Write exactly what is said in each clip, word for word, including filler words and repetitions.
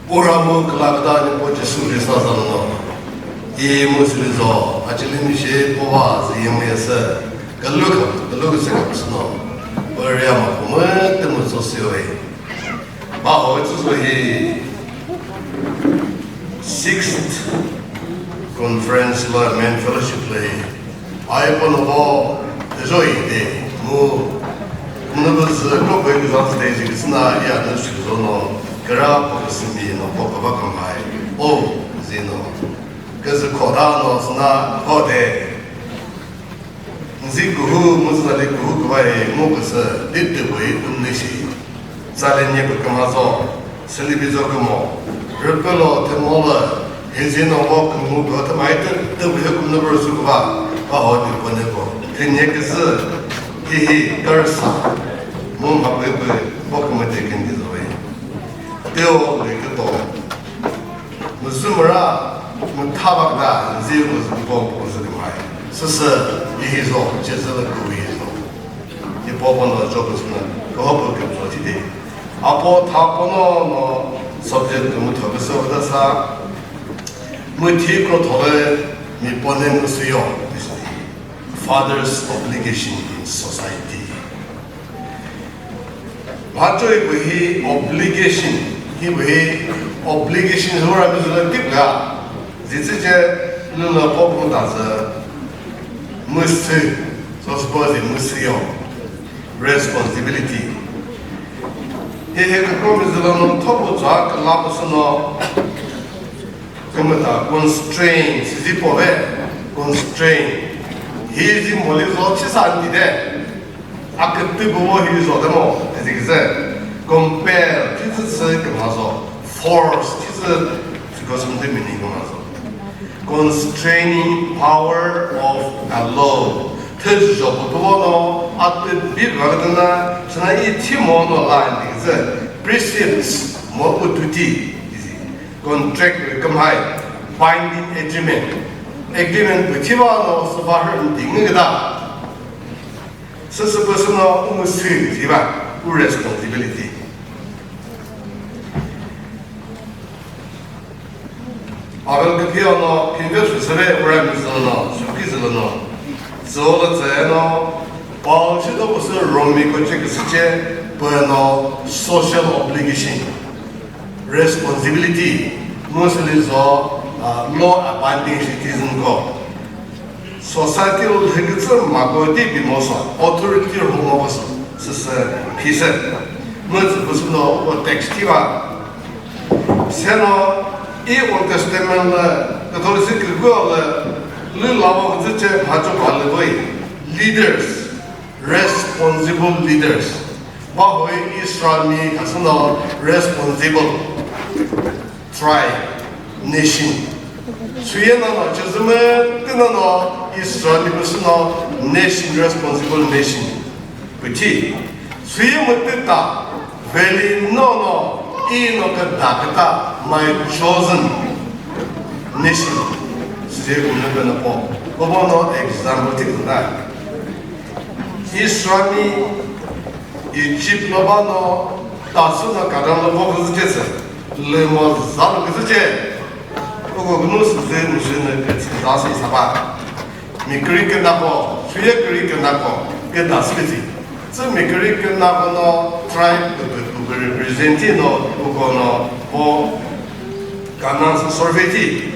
Pura mu külaküta Niepoo Jisu Khrista za lüno, i mu silizo, acilimi shi pova zi yi mu yese, külü kha, külü küse kha püsüno, püria ma kumü tümü so siwe. Ba ho tsü so hi sixth conference la men fellowship le. Ai pono vo, ejo ide, mu, mu bu zü ko ko exam stage ki sina ya na shu zo no, kra po simi no, po ko ba ko mai. O, zi no. Ke zü ko da no, sina ko de. Nzi kuhu, mu zü li kuhu ko ba e, mu ke se, di de bu e, um ni shi. Tsale nye pü küma zo, sülübi zo kümo. Rüpülo thümo lü, hizi no vo küngu pü thüma itü, tüvü kümüzü pü rüsu küva, va ho di pone ko. Thünye küzü, hihi, kürsa. Mu mha pü pü, vo kümüte kündi zo ve. Teo ve küto. Müzü müra, mütha bakta, nzi müzü pü pon pü zü kümai. Süsü, hihi zo, cezü lü küvi zo. Ipo pono job suna, ko ho pü kümso ti de. Apo tha pono no subject kümütho küsü vüta sa, müthi kro thole mi pone müsüyo. Father's obligation in society. Mhacho hi pü hi obligation, hi pü hi obligation hura mi züle tip ga. Zitsüce lüla pop mu ta zü müsü, so suppose müsüyo. Responsibility. He he kükro mi züla no thopu za küla püsü no kümüta constraint, sizi pove constraint. Hi zi moli zo chisa ndi de. Akütü buvo hi zo de mo, ezi küzü. Compel, chizü sü küma zo. Force, chizü sü kosümde meaning küma zo. Constraining power of a law. Thüzho putuvono, atü bi vagdana, sina i thimo no la indi küzü. Precepts, mo u duty, izi. Contract kümhai, binding agreement. Agreement püthiva no süva hür ndingi küta. Süsü püsü no umüsü thiva, u responsibility. Avel küphi ono, pinve süsüve ura mi zülono, süki zülono. Zülo tseno, Paul shi do püsü Romi ko che küsüche, püno social obligation, responsibility, mostly zo, uh, law abiding citizen ko. Society lü lhekütsü mako di bimosa, authority rhumoko sü, sü, sü, phise. Mütsü püsüno o text thiva. Seno i Old Testament lü, Catholic küküo lü, lü lavo kütsüche mhacho phalü voi. Leaders, responsible leaders. Bahoi Israel mi kasüno responsible. Tribe, nation. Suye nano, chizüme tü nano, Israel ni püsüno, nation, responsible nation. Püthi. Suye mütü ta, veli nono, i no küda küta, my chosen nation. Size kümüne bena po. Bobo no example tik ta. Israel ni Egypt lü ba no, tasü no Canaan lü vo küzüche sü, lümo za lü küzüche. Uko gnu süzü müzü nü küzü za sü saba. Mi kiri kena ko, suye kiri kena ko, kena sü küzü. Tsü mi kiri kena ko no tribe kü kü kü represent no, uko no vo Canaan sü survey ti.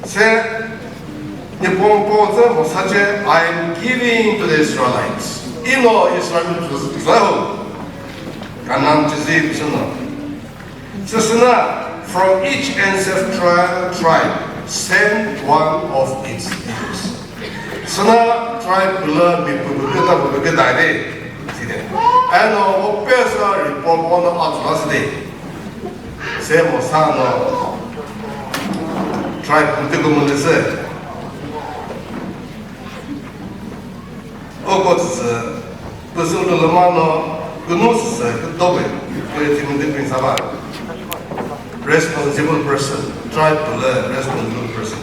Se, Niepoo po tsü Mosa che, "I am giving to the Israelites." I no Israel tsü, tsü ho. Canaan tsü zi püsüno. Süsüna, "From each ancestral tribe, send one of its leaders." Süna tribe pülü mi pü pü küta pü pü küta de. Side. Eno o pesa report ono atla side. Se Mosa no tribe kümütü kümülü sü. Oko tsü püsü ulü lüma no künü sü kütobe. Kö thimütü pin saba. Responsible person. Tribe pülü responsible person.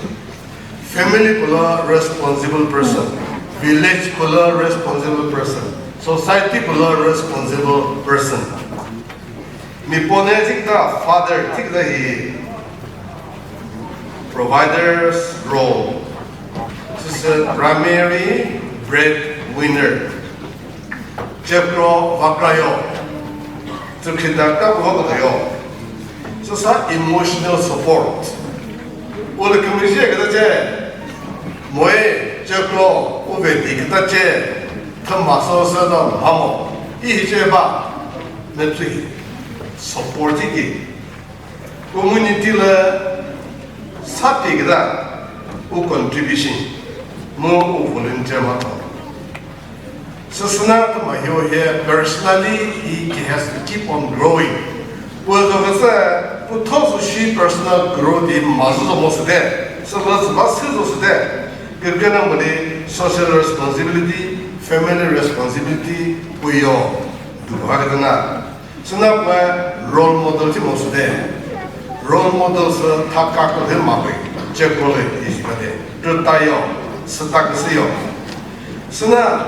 Family pülü responsible person. Village pülü responsible person. Society pülü responsible person. Mi pone thiküta father thiküta hi provider's role. Süsü primary breadwinner. Chekro vakrayo. Tsükhinda ka kuva kuta yo. Süsa emotional support. Ule kümüzhe küta che. Moe chekro uve di küta che. Thüma so sü no hamo. Ihi che ba. Metsühi. Support ki. Community lü sa phi küta u contribution mu u volunteer ma tho. Süsüna thüma hio he personally he has to keep on growing. Pu zo küsü pu tho su shi personal growth di ma zü zo mo sü de. Sü la zü ba sü zo sü de. Kükrenamoli social responsibility, family responsibility pu yo du ba küta na. Süna pue role model thi mo sü de. Role model sü thaka ko de ma pui. Che ko le yi si ba de. Tü ta yo, sü ta küsü yo. Süna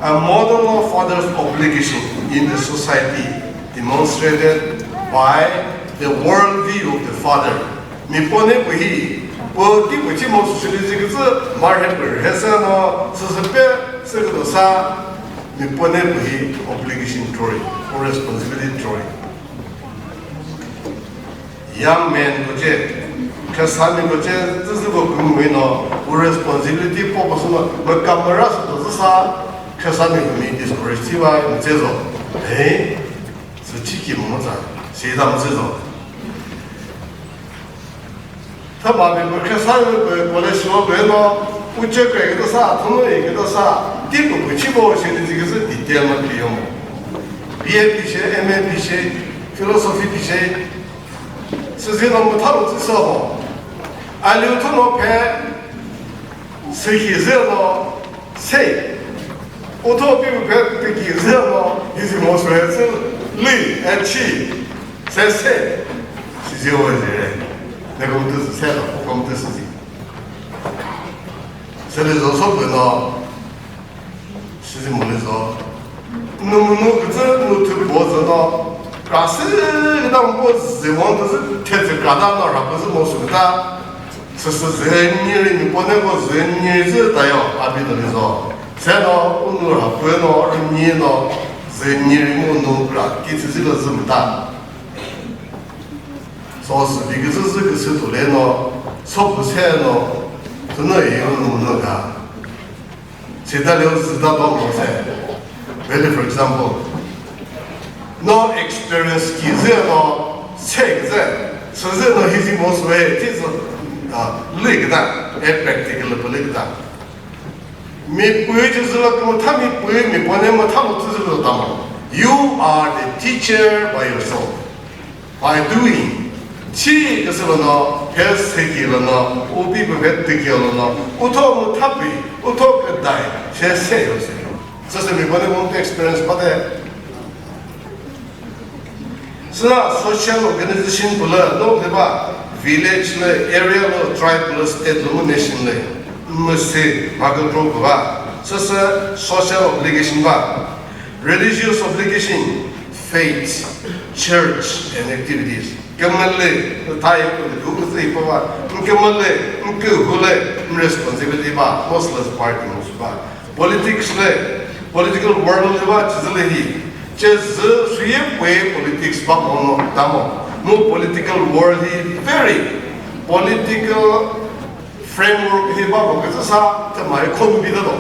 a model of father's obligation in the society demonstrated by the worldview of the father. Mi pone pü hi, pü ti pü chi mo socialist küzü, mar he pü he sü no, sü sü pe, sü küdo sa, mi pone pü hi obligation tori, or responsibility tori. Young man ko che, khasami ko che, zü zü ko kümüi no, or responsibility po po sü no, mü kamera sü to zü sa, khasami ko mi discourage ti ba, mi che zo. Hey, sü chi ki mo za, sü da mo che zo. Thüma mi pü khasami pü college lo pü no, uche kre küta sa, thüno yi küta sa, ti pü pü chi bo she ni ziküsü detail ma pi yo mo. B A pi she, M A pi she, philosophy pi she, süzi no mütha lo zü sü ho. Aliu thüno phe, sühi zü no, Sei, utho pi phe tiki züno, hizi mo swe zü, li, e chi, se se, si zi wo zi re. Ne kom tu se lo, kom tu si zi. Se le zo so pü no, si zi mo le zo. Nu mu nu küzü nu tu bo zü no, ka sü küta mo zü mo tu zü, te zü ka da no ra pü zü mo sü küta. Süsü zü nyiri, mi pone ko zü nyiri zü tayo, abi do lizo. Seno, unu ra pue no, ri nyi no, zü nyiri mu nu ra, ki tsü zü lo zü mta. So sü bi küzü zü küsü tu le no, so pü se no, tu no yi unu nu ga. Sita leo sita do mo se. Really, for example, no experience ki zü no se zü, sü zü no hizi mo swe, ti zü, ah, li küta, e practical pü li küta. Mi pü ji zü lo kümütha mi pü, mi pone mütha lo tsü zü lo ta mo. You are the teacher by yourself. By doing, chi küsü lüno, phe seki lüno, ubi phe tiki lüno, utho mu thapi, utho küdai, she se yo se. Süsü mi bane wong experience pate. Süna social organization pula, no, deba, village le, area le, tribe le, state le, nation le, mese, maga group ba. Süsü social obligation ba. Religious obligation, faith, church and activities. Kümüle, thai ko du ko sei pa ba. Kümüle, kü hule, responsibility ba. Most of the party most ba. Politics le, political world le ba, chizle hi. Che zü suye pue politics ba mo no, tamo. Mu political world hi very political framework hi ba ko küzü sa, thüma economy da do.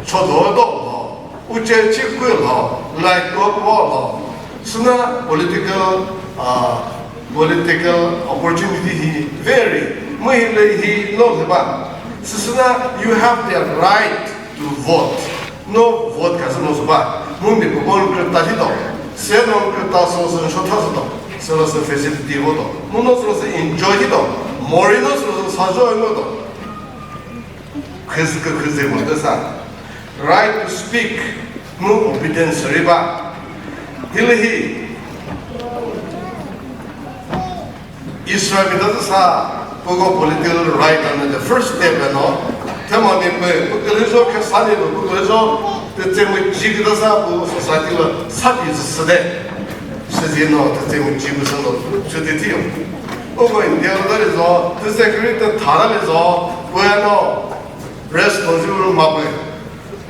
Chodo do lo, uche chi kü lo, light bulb wo lo. Süna political, uh, political opportunity hi vary. Mu hi le hi no le ba. Süsüna you have the right to vote. No vote ka sü no sü ba. Mu mi ko bol kre ta hi do. Se no kre ta so sü sho tha sü do. Se no sü facility vo do. Mu no sü sü enjoy hi do. Mori no sü sü sa jo mo do. Khüzü khüzü mo de sa. Right to speak. Mu obedience ri ba. Hili hi. Israel mi ta sa, puko political right and the first step no. Thüma mi pü, puko le jo ke sani lo, puko le jo, te te mo ji ke ta sa, pu society lo, sa ti se de. Süzi no tütse mu chi mu sü no süti ti yo. Uko India lo da le zo, tütse kiri tü tha da le zo, uya no responsible ma pe.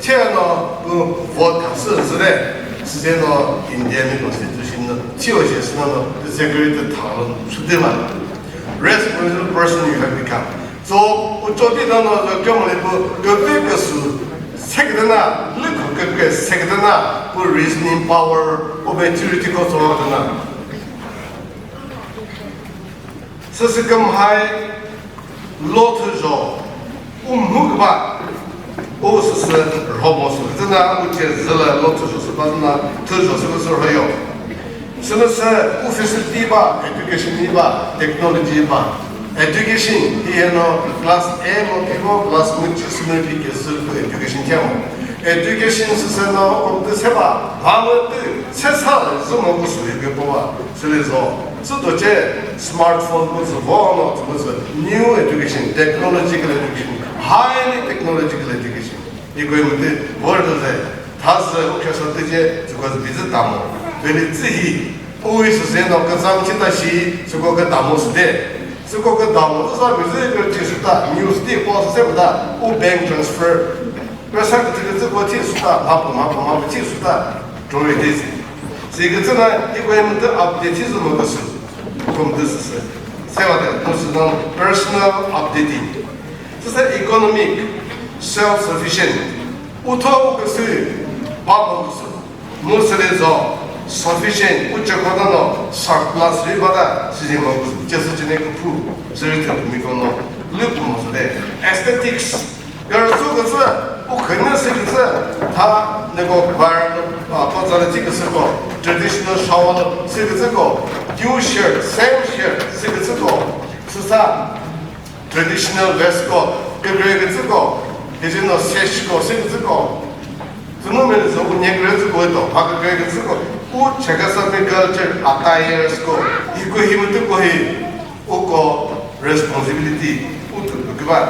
Che no pu vote kha sü zü de, süzi no India mi constitution no chi o she sü no tütse kiri tü tha lo süti ma. Responsible person you have become. So, u choti da no zo kyo mo le pu, kyo pe kyo su, sekdena, lükho kyo kyo sekdena, pu reasoning power, u maturity ko so dena. Süsü kümhai, lo thüzho, u mhu küba, u süsü rhomo sü, zena u che zela lo thüzho sü ba zena, thüzho sü sü rhoyo. Sülüsü u facility ba, education ba, technology ba. Education, hi heno class A mo phi mo, class mu chi sü mu phi ke sü ku education thia mo. Education sü seno, um, tü se ba, ha mu tü, se sa, zü mo ku sü ke po ba, sü le zo. Sü to che, smartphone ku sü vo no, sü mu sü, new education, technological education, highly technological education. Iko mütü word ze, thazü u khasa tüje, tsüko zü bizü tamo. Veli tsü hi, u i sü zeno küzam chita shi, tsüko kütamo süde. Tsüko kütamo, tsü sa bizü bir chi suta, news di po sü se müta, u bank transfer. Pesa kütü kütü ko chi suta, mapu, mapu, mapu chi suta, troi di zi. Si kütü na, iko mütü update chi zü mo küsü, kum tü sü se. Se va de, no sü no personal updating. Süsa economic, self-sufficient. Utho küsü, babo küsü. Mu süle zo, sufficient, uche koda no, surplus ri bada, sizi mo küsü. Chesü chene küphu, süri thapumi kono, lüpü mo süle. Aesthetics, yarzu küsü, u khene sü küsü, tha, neko bar, a, pa zale chi küsü ko, traditional shower, sü küsü ko, new shirt, same shirt, sü küsü ko. Süsa, traditional waistcoat, kükre kütsüko, hizino sash ko, se kütsüko. Tüno mele zo, u nyekre tsüko to, ha kükre kütsüko. U Chakhesangmi culture attires ko, iko hi mütü ko hi, uko responsibility, u tü küba.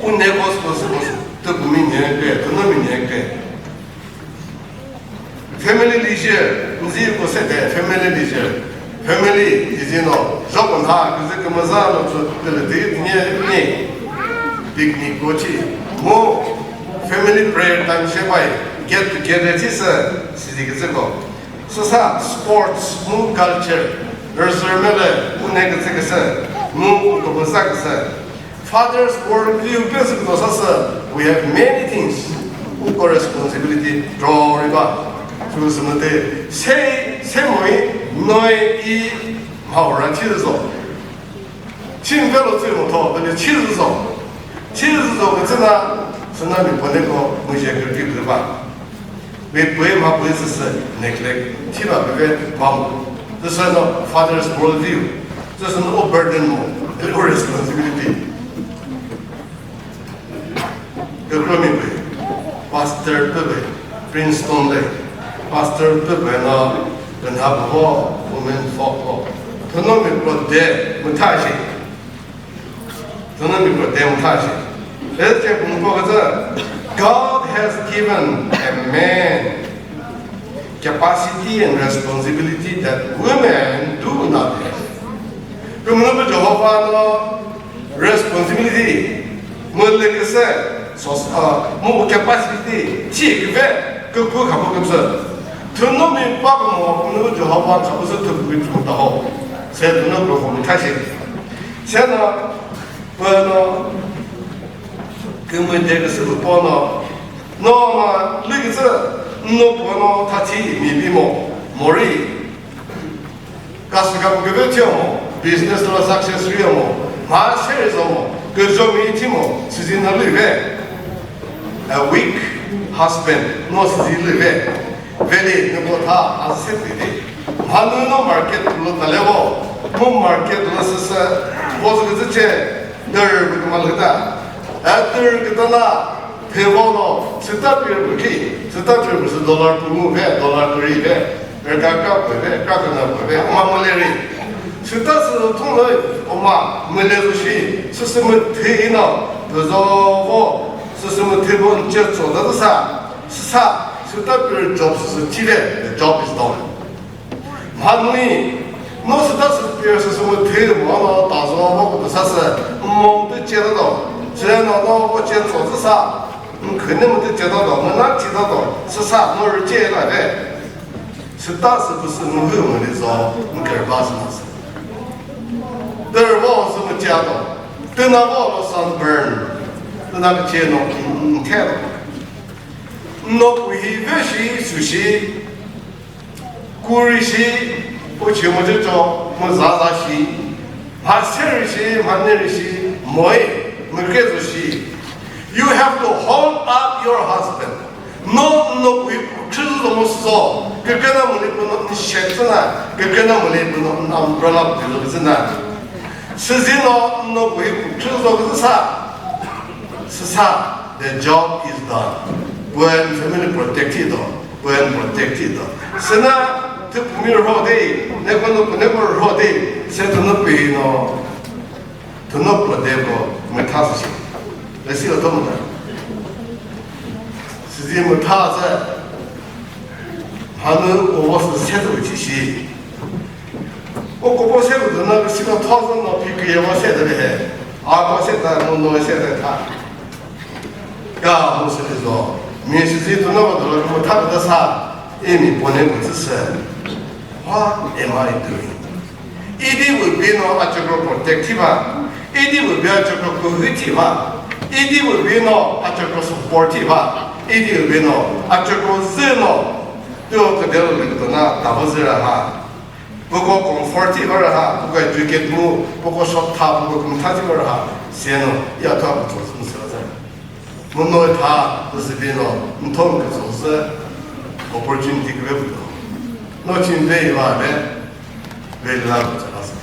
U ne ko sü ko sü ko sü, tü bumi nyekre, tüno mi nyekre. Family leisure, nzi ko se de family leisure. Family, izino, joko na, kizi kümüza lo tsu, tele de, nye, nye. Picnic ko chi. Mo, family prayer time she pai, get together chi se, sizi kütsüko. Süsa, sports, mu culture, reserve mele, u ne kütsü küse, mu kümüza küse. Father's worldview principle sasü, we have many things. Uko responsibility draw riba. Sümüte, se, se moi, noi i, maura chizo. Chin velo tsi mo to, bele chizo. Chizo, betsena, sena mi poneko, mu je kürki riba. Ve pue ma pue süsü neglect. Thiva ve ve mamu. This is not father's worldview. This is no burden mo. No responsibility. Kekromi pue. Pastor pue. Princeton le. Pastor pue na. Kena bo. Women folk. Tonomi pro de. Mutashi. Tüno mi ko dem tha shi. Ese pun ko kazü, God has given a man capacity and responsibility that women do not have. Kümünu bu Jehovah no responsibility, mülekese, sos-, a, mu capacity, chi küve, küku khapu küpsü. Tüno mi pa mo, kümünu bu Jehovah khapu sü tüpü küpsü taho. Se tüno ko ko mi tha shi. Seno, püno, kümüde küsü püno, no ma, lüküsü, no püno, tati, mi bimo, mori. Kasü kapu küve tio mo, business lo success rio mo, ma share zo mo, küjo mi ti mo, sizi na lüve. A weak husband, no sizi lüve. Veli, nüko tha, a sepidi. Mhanu no market lo talevo, mu market lo süsü, vo zü küzü che, dür bu küma lüta. E dür kütana, phevo no, süta pir bu ki, süta pir bu sü dollar tu mu ve, dollar tu ri ve, rega ka bu ve, ka kana bu ve, ma mu le ri. Süta sü thung lo, o ma, mu le zu shi, süsü mu thi ino, bu zo vo, süsü mu thi bu nche zo da sa, süsa, süta pir job süsü chi ve, the job is done. Mhanui, no süta sü pir sü sü müthü mo no ta zo mo ko sa sü, mo tü che do. Che no no ko che zo sü sa, khüne müthü che do, mo na che do, sü sa no ri che la de. Süta sü pü sü mühü mo ni zo, mo ker ba sü na sü. Der mo sü mo che do. Tü na mo lo sunburn. Tü na che no, mm, ke do. No ku hi ve shi, su shi. Kuri shi, uchi muchi cho, mu zaza shi, mha seri shi, mha neri shi, moi, mu kezu shi. You have to hold up your husband. No, no, we, chüzü do mu so, kekena mu le puno, ni shetsena, kekena mu le puno, umbrella puno zena. Sizi no, no, we, chüzü do sa, sisa, the job is done. When family protected do. Puen protected do. Sina, thüpumi rho de, neko no, neko rho de, se tüno pi no, tüno po de ko, me thas si. Le si lo to mo ta. Si si mo thas se. Hanu o wo se se to chi shi. O ko po se ko na si ko thas no pi ke wa se de he. A ko se ta no no se de ta. Ka mu sü lizo, mi sü zi tüno ko dolo mu tha küta sa, i mi pone ko tsü sü. What am I doing? Idi will be no achokro protective, idi will be achokro kuhiti va, idi will be no achokro supportive, idi will be no achokro zeno, tu ko delo le ko na ta vo zira ha. Puko comfort thi bara ha, puko educate mu, puko short tha, puko kumtha thi bara ha, seno, ya tha puko sum sa sa. Muno tha, pusi bino, nthon ke so se, opportunity ke bu. No chin ve wa ve, ve la ko sa sa.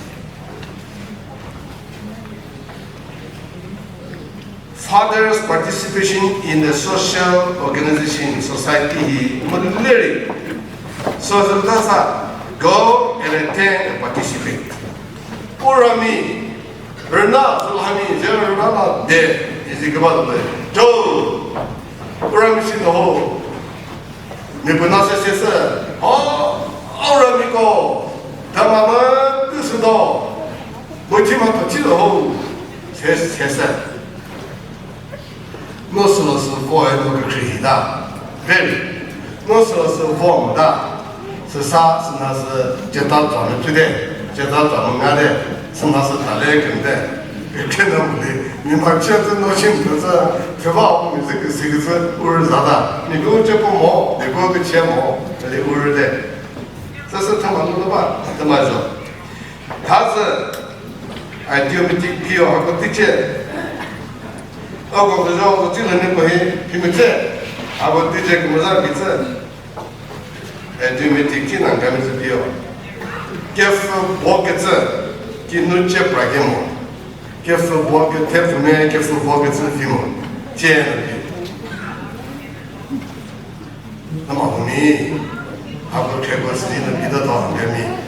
Father's participation in the social organization, society hi müdüleri. So züta sa, go and attend and participate. Urami, rüna, zülhami, zero rüna la de, izi gaba de. Jo, urami si no ho. Mi puna se se se. Oh, urami ko. Tamama, tu su do. Mo chi ma to chi do ho. Se se se. No sü lo sü vo e no kükre hi ta. Very. No sü lo sü vo mo ta. Sü sa, sü na sü ceta tsa me tü de. Ceta tsa me nga de. Sü na sü ta le küm de. Kükre na mu de. Mi ma che tü no shin tü tsa. Tü va o mi zü kü si kü zü ur za ta. Mi kü che po mo. Mi kü kü che mo. Le ur de. Sü sü thüma nu ba. Thüma zo. Tha sü. Idiomatic phi o ha ko ti che. Oko küzho ko tsi lüne ko hi phimütse. Abo tüce kümüza bitse. Eti mi tikhi nang kami tsi pio. Kefu bo ketse. Ki nu che pra ke mo. Kefu bo ke te fu me kefu bo ketse fi mo. Che na pi. Nama humi, hako khekwa sidi na pida to hangami,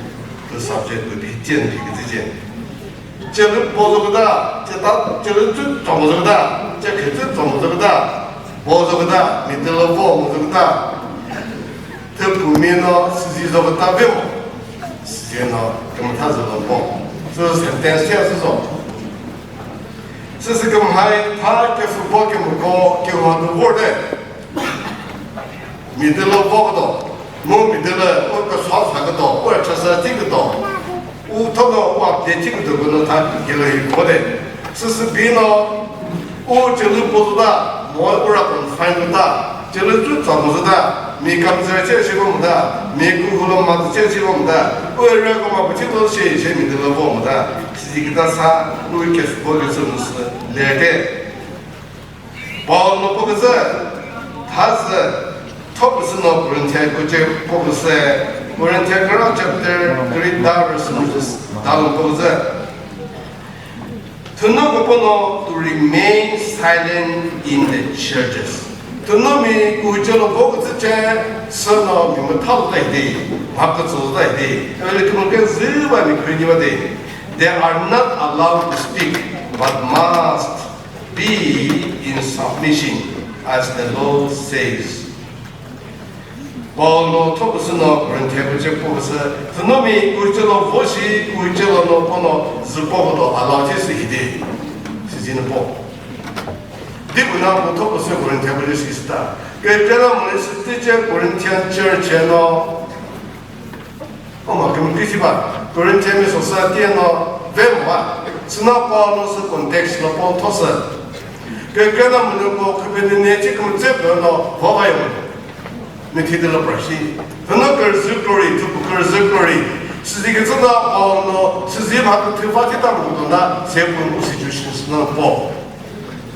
the subject will be tien pi kiti tien. Chele bozo keda, cheta, chele chu chomozo keda, chekhe chu chomozo keda, bozo keda, mitelo bo mozo keda. Te pumi no sidi zo keda vemo. Sidi no, kemta zo lo bo. So sentence ya so. Sisi kemhai, tha kefu bo kemko, kemha do word. Mitelo vo küdo, mu mitelo o ka sa sa küdo, o ka sa thi küdo. U thono u update thi küdo kono tha kilo hi kode. Sisi bino u chelu pozuda, mo u ra confine küda. Chelu chu tsa pozuda, mi kam zira che shi bo muda, mi ku hulo ma che shi bo muda. U ra ko ma bu thi to she she mitelo vo muda. Sisi kita sa u ke su bo ke su le de. Paul no poküzü, thazü, thopüsü no Korinthia küche poküsü, Korinthia kürü chapter kürü da verse nine, da no poküzü. Thüno kopono to remain silent in the churches. Thüno mi kuche lo poküzü che, sü no mi müthal ta hi, mhakütsü ta hi, öyle kümüke züba mi kürü niwa de. They are not allowed to speak, but must be in submission, as the law says. Paul no thopüsü no Corinthian ko ce po küsü, thünomi kuice lo vo shi, kuice lo no pono zü po küdo allow ce sü hide, sizi no po. Di küna ko thopüsü Corinthian ko ce sü ta. Kekela mo sü tice Corinthian church no. Oma kümüzü ba, Corinthian mi society no ve mo ba. Süna Paul no sü context no Paul thosü. Kekela mo ko kübeni ne ci kümüzü pe no vo ba yo. Mi thidela pra shi. Thüno kürzü glory, thüpu kürzü glory. Sizi küzü na Paul no, sizi ma küthü fa thita mo do na, se pun u situation süna po.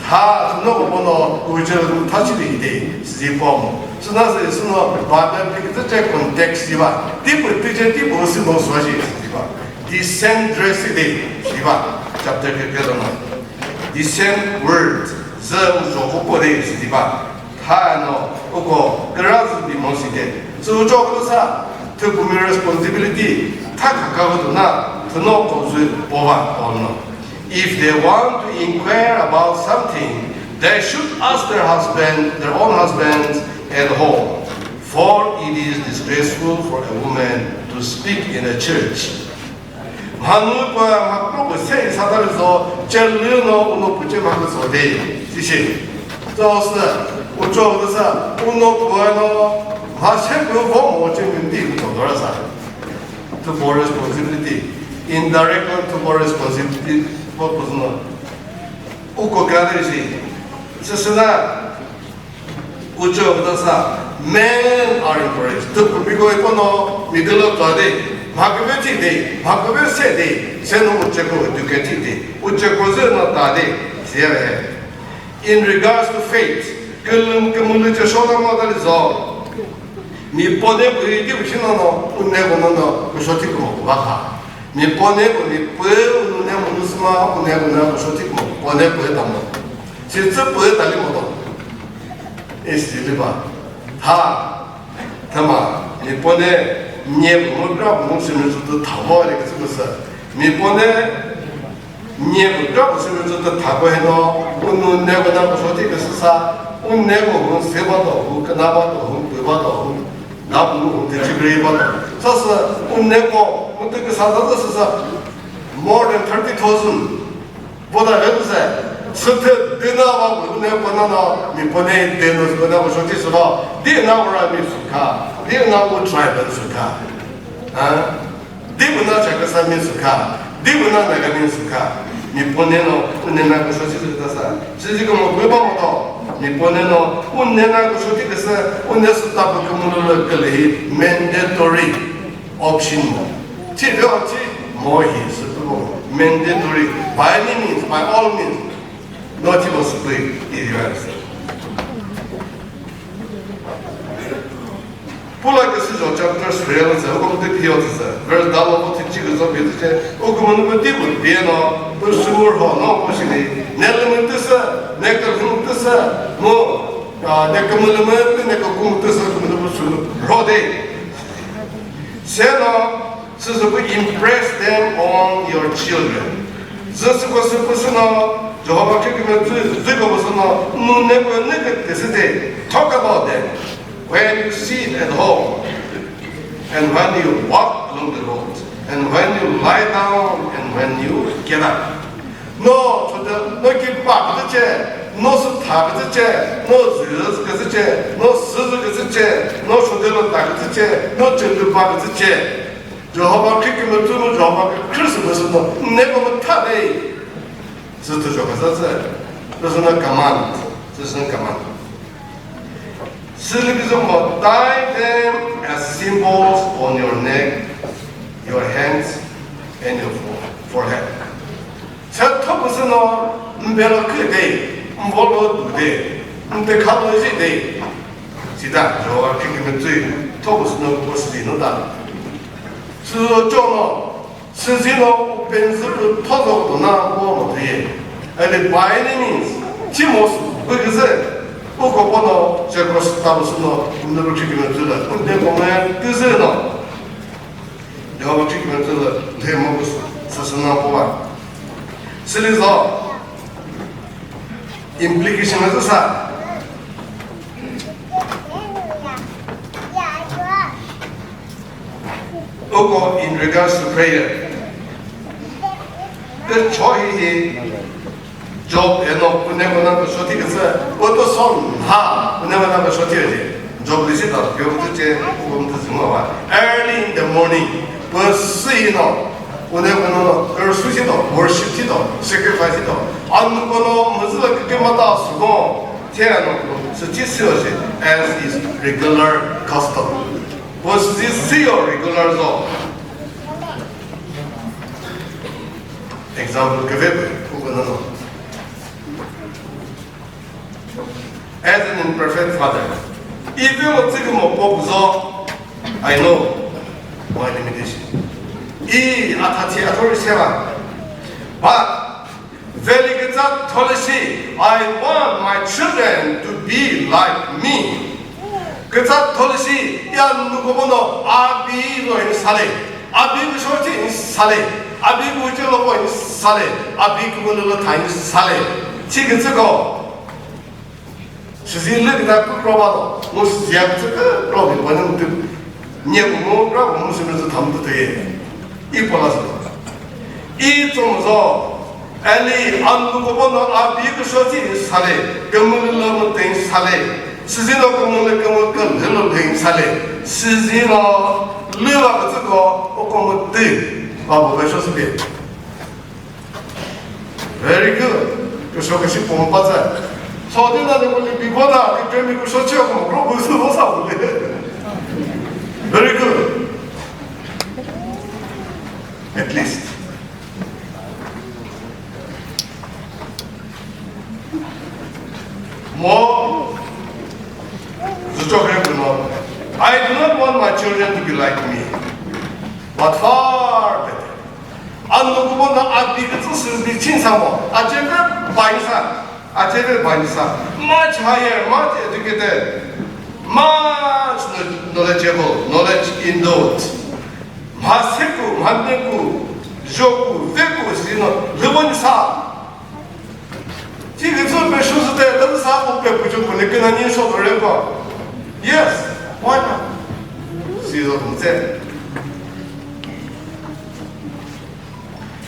Tha thüno ko pono, u che tha chi di de, sizi po mo. Süna se, süno, Bible phi küzü che context di ba. Di pü tü che, di pü si mo swa shi, sizi ba. Decent dress di, sizi ba. Chapter ke ke no. Decent word, zü u zo ko po de, sizi ba. Tha no, uko, küra zü bi mo si de. Sü ucho ko sa, thüpumi responsibility, tha kha ka ko na, thüno ko zü po ba, po no. If they want to inquire about something, they should ask their husband, their own husbands at home. For it is disgraceful for a woman to speak in a church. Mhanu pü mhakro pü se isa ta zo, chelü no uno pü che mhakro zo de, si shi. Zo sü, ucho de sa, uno pü no, mha se pü vo mo che min di ucho do ra sa. Thüpo responsibility, indirect thüpo responsibility, vo pü no. Uko kra de shi. Sesena, ucho küta sa, men are encouraged. Thüpumi ko ipo no, middle of the day. Mha küve thi de, mha küve se de, se no uche ko educate thi de. Uche ko zü no ta de, siya he. In regards to faith, külüm kümülü che shona mo ta li zo. Mi pone pü iti ushi no no, unne ko no no, kusho thi ko ba kha. Mi pone pü mi pü unne mo no sma, unne ko no kusho thi ko, pone pü ta mo. Si tsü pü ta li mo to. Is li ba. Tha. Thüma, mi pone nye mo gra mo sü mi tsü tha mo le küsü küsü. Mi pone nye mo gra mo sü mi tsü tha ko he no, unne ko no kusho thi küsü sa, unne ko hu se ba to, hu kana ba to, hu pü ba to, hu na bu hu te chi gre ba to. Sa sa, unne ko, mu te küsa sa sa sa, more than thirty thousand. Voda ve se, süthe dina va bu ne pona na, mi pone de no pona bu shoti sü va, dina vura mi sükha, dina vu tribal sükha. Ha? Di bu na Chakhesang mi sükha, di bu na Naga mi sükha. Mi pone no, unne na ku shoti sü ta sa. Sizi ko mo bu ba mo to. Mi pone no, unne na ku shoti küsü, unne sü ta bu ko mo lo le ke le hi mandatory. Option mo. Thi ve o thi mo hi sü pü mo. Mandatory. By any means, by all means. No thi mo sü pü i ri va sü. Pula ke sü jo chapter three la sü, o ko te phi o sü. Verse da lo thi chi ke zo bi che. O ko mo no ti bu bi no. Bu sü mo ho no ko shi ni. Ne le mo te sü, ne ka lu te sü. Mo, a, ne ka mo le mo te, ne ka ku mo te sü, ko mo sü ro de. Se no, süsü pü impress them on your children. Zü süko sü pü sü no, Jehovah Khrista kümüzü, zü ko pü sü no, nune pü nükütü sü de, talk about them. When you sit at home, and when you walk along the road, and when you lie down, and when you get up. No, chode, no ki pa küzü che, no sü tha küzü che, no zü küzü che, no sü zü küzü che, no chode lo ta küzü che, no chode pa küzü che. Jehovah Khrista kümüzü mu Jehovah Christmas no, ne ko mu tha de. Zü tu Jehovah zü zü. This is not command. This is not command. Sülübizü mo, tie them as symbols on your neck, your hands, and your fore-, forehead. Sü thopüsü no, mbelo kü de, mbolo du de, mtekha lo ji de. Sita, Jehovah kümüzü, thopüsü no, ko sü no ta. Sü cho no, Süzino upenzü pü thozo do na ko mo thüye. And by any means, chimos büküzü, uko pono, chekros tabusüno, nuru chikimetsüla, unde kome küzüno. Jehovah chikimetsüla, lemo sasana poa. Sülizo, implication azü sa. Uko in regards to prayer. Kükro hihi Job eno küneko na küsho thi küsü, uto son ha, küneko na küsho thi. Job lisi ta, Job tu che, uko mtu zuma wa. Early in the morning, püsü ino, küneko no, kürsu thi to, worship thi to, sacrifice thi to. Anu kono, muzula kike mata sugo, che ano, suchi sio che, as is regular custom. Püsü sio regular zo. Example küve pü, uko no. As an imperfect father, if you want to more pop zo, I know my limitation. I athathi athori seva. But very good that policy, I want my children to be like me. Kütsa tholishi ya nukobono abi lo in sale. Abi küsho chi in sale. Abi küche lo ko in sale. Abi kübolo lo tha in sale. Chi kütsa ko. Sizi le kita ku kro ba lo. Mu sizi ya kütsa ku kro bi ba nang tu. Nye ku mu kro mu sizi tham tu te. I pola zo. I tsong zo. Eli anu kobono abi küsho chi sale, kümünu lo müteng sale, sizino kümünu kümü kümünu lo teng sale, sizino lüva kütsüko oko mütü, babu küsho sübi. Very good. Küsho küshi pompa tsü. So, di na de ko libi ko da, di tremi küsho chi ko, bro, bu su lo sa bu de. Very good. At least. Mo, zuchokre kuno. I do not want my children to be like me, but far better. Anu kubo na abi kütsü sü bi chin samo. Acheve baisa. Acheve baisa. Much higher, much educated, much kno-, knowledgeable, knowledge endowed. Mha seku, mha neku, joku, veku sino, lübon sa. Chi kütsü pe shu sü te, ta sa ko pe pucho ko ne kena ni so ko re ko. Yes, why not? Si zo tong tse.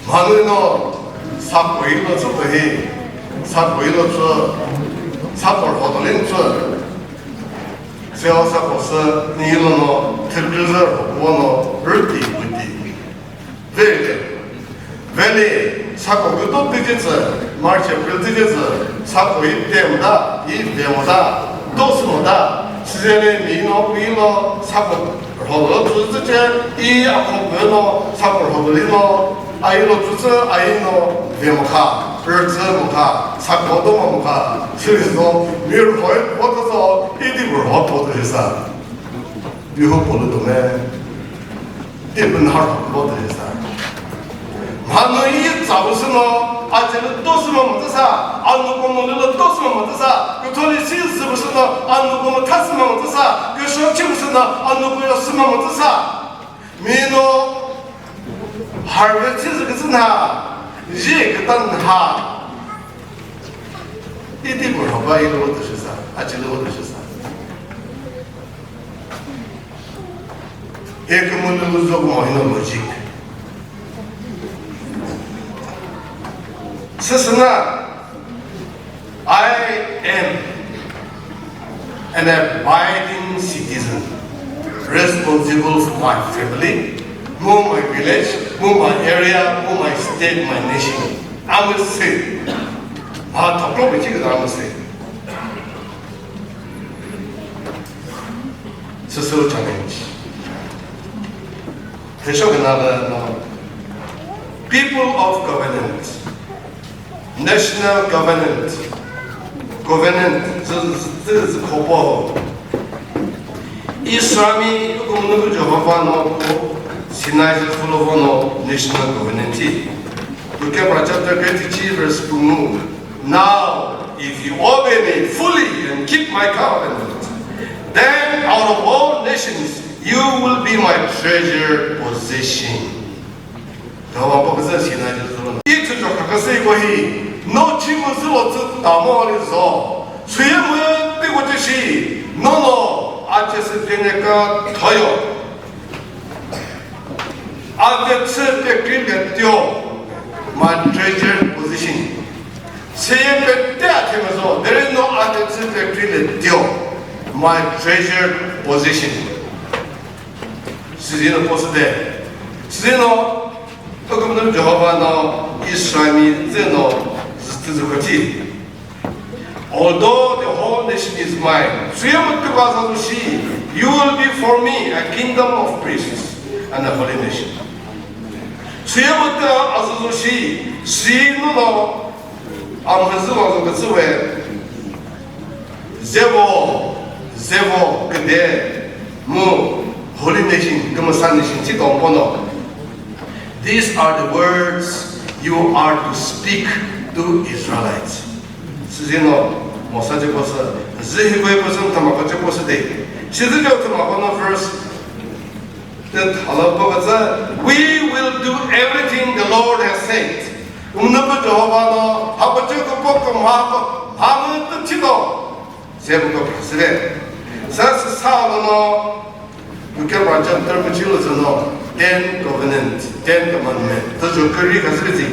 Manu no, sa ko yi lo tsu to hi, sa ko yi lo tsu, sa ko ho to len tsu. Se o sa ko sü, ni lo no, thil thil zü ro ko no, rüti, rüti. Veli, veli, sako küto tüjetsü, March, April tüjetsü, sako yi te müta, yi ve müta, do sü müta, sizele mi no, mi no, sako rholo tsü tsüche, i akho pü no, sako rholo li no, ayi lo tsü tsü, ayi no, ve mükha, rütsü mükha, sako do mükha, süri so, mi rhoi, vo to so, i di rho po to sa. Biho polo to me. Ti pü nhar lo de sa. Mhanu yi tsa bu sü no, a ce lü do sü ma mütü sa, a nuko mo lü lü do sü ma mütü sa, kütholi si sü bu sü no, a nuko mo tha sü ma mütü sa, küsho chi bu sü no, a nuko yo sü ma mütü sa. Mi no harvest si sü küsü nha, ji kütan nha. Iti bu haba yi lo de sa, a ce lü de sa. Ekümünü lüzok mo hino logic. Sesena, I am an abiding citizen, responsible for my family, mo my village, mo my area, mo my state, my nation. I must say, ma thoklo bichi I must say. Social challenge. Thesho kena le no. People of covenant. National covenant. Covenant. Zü, zü, zü, zü, kopo. Israelmi kumunu Jehovah no ko Sinai zü fulo no national covenant. Luke chapter twenty-three verse two. Now, if you obey me fully and keep my covenant, then out of all nations you will be my treasure possession. Jehovah po küzü Sinai zü zü. I tsü cho khakasü ko hi, no chi mu zü lo tsü ta mo ri zo. Suye mu ti ko ti shi, no no, a che se pene ka thoyo. Atetsu pekri le tio, my treasured possession. Seye pete athemezho, there is no atetsu pekri le tio, my treasured possession. Sizino posite. Sizino, Jehovah no Israel mi zeno zütüzü koti. Although the whole nation is mine, süye mütü ka sa shi, you will be for me a kingdom of priests and a holy nation. Süye mütü a sa shi, si nuno amhüzü wa zo kütsü we, zevo, zevo küde mu holy nation, kümüsa nation chi tong pono. These are the words you are to speak to Israelites. Sizino Mosa ce kosa, zihi kwe kosa thüma ko ce kosa de. Sizi jo thüma ko no verse. Te thala pa katsa, we will do everything the Lord has said. Umna pa Jehovah no, ha pa ce ko pa ko ma ko, ha mu tu chito. Zebu ko phasile. Sa sa sa no, Luke one chapter mu chilo zeno, Ten Covenant, Ten Commandment. Tüjo kari khasü zi.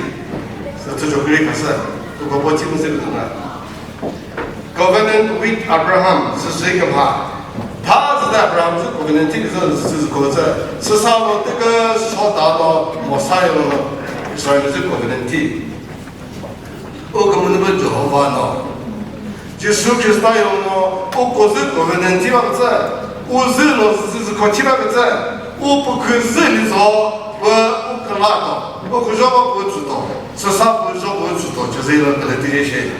Sa tüjo kari khasü. Tu ko bochi mu zeno na. Covenant with Abraham, sü sü ke pha. Tha zü Abraham zü covenant thi zü sü ko zü. Sü sa lo te ke so ta lo Mosa yo no. Israel zü covenant thi. U kümüzü Jehovah no, Jisu Khrista yo no, u ko zü covenant thi ba kütsü, u zü no zü zü ko thi ba kütsü, u pu khü zü li zo, u, u kala to, u kü jo ba u zu to, sasa u jo u zu to, Jezreel kale ti she.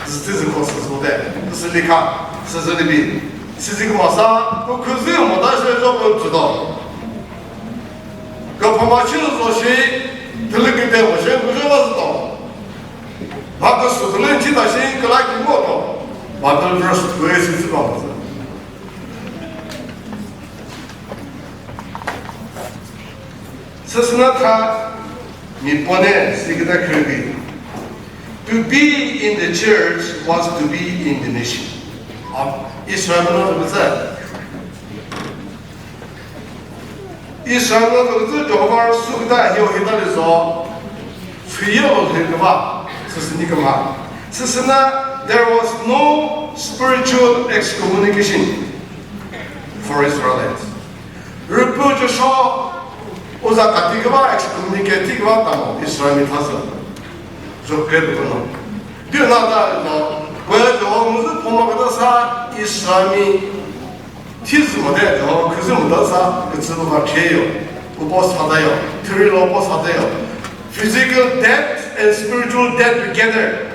Zü zü ko sü zo de, zü li ka, sü zü li bi, sü zü ko masa, u kü zü mo da she jo u zu to. Ka phama shi zo shi, thülü küte mo shi, u jo ba zu to. Ba ka sü thülü nchi ta shi kala ki ngo to. Bible verse kue si si ba mo. Sasana tha mi pone si kita kürbi. To be in the church was to be in the nation. Am, Israel no to sa. Israel no to Jehovah su kita hio hita le zo. Fiyo le kaba, sasini kaba. Sasana, there was no spiritual excommunication for Israelites. Rüpü Joshua uza kati kaba excommunicate kaba tamo Israel mi thasa. Zo kre bu no. Dina da no, we jo muzu poma kata sa Israel mi Thizü mode, Jehovah khüzü müta sa, kütsü bu va kheyo. Upo sadayo, thüri lo upo sadayo. Physical death and spiritual death together.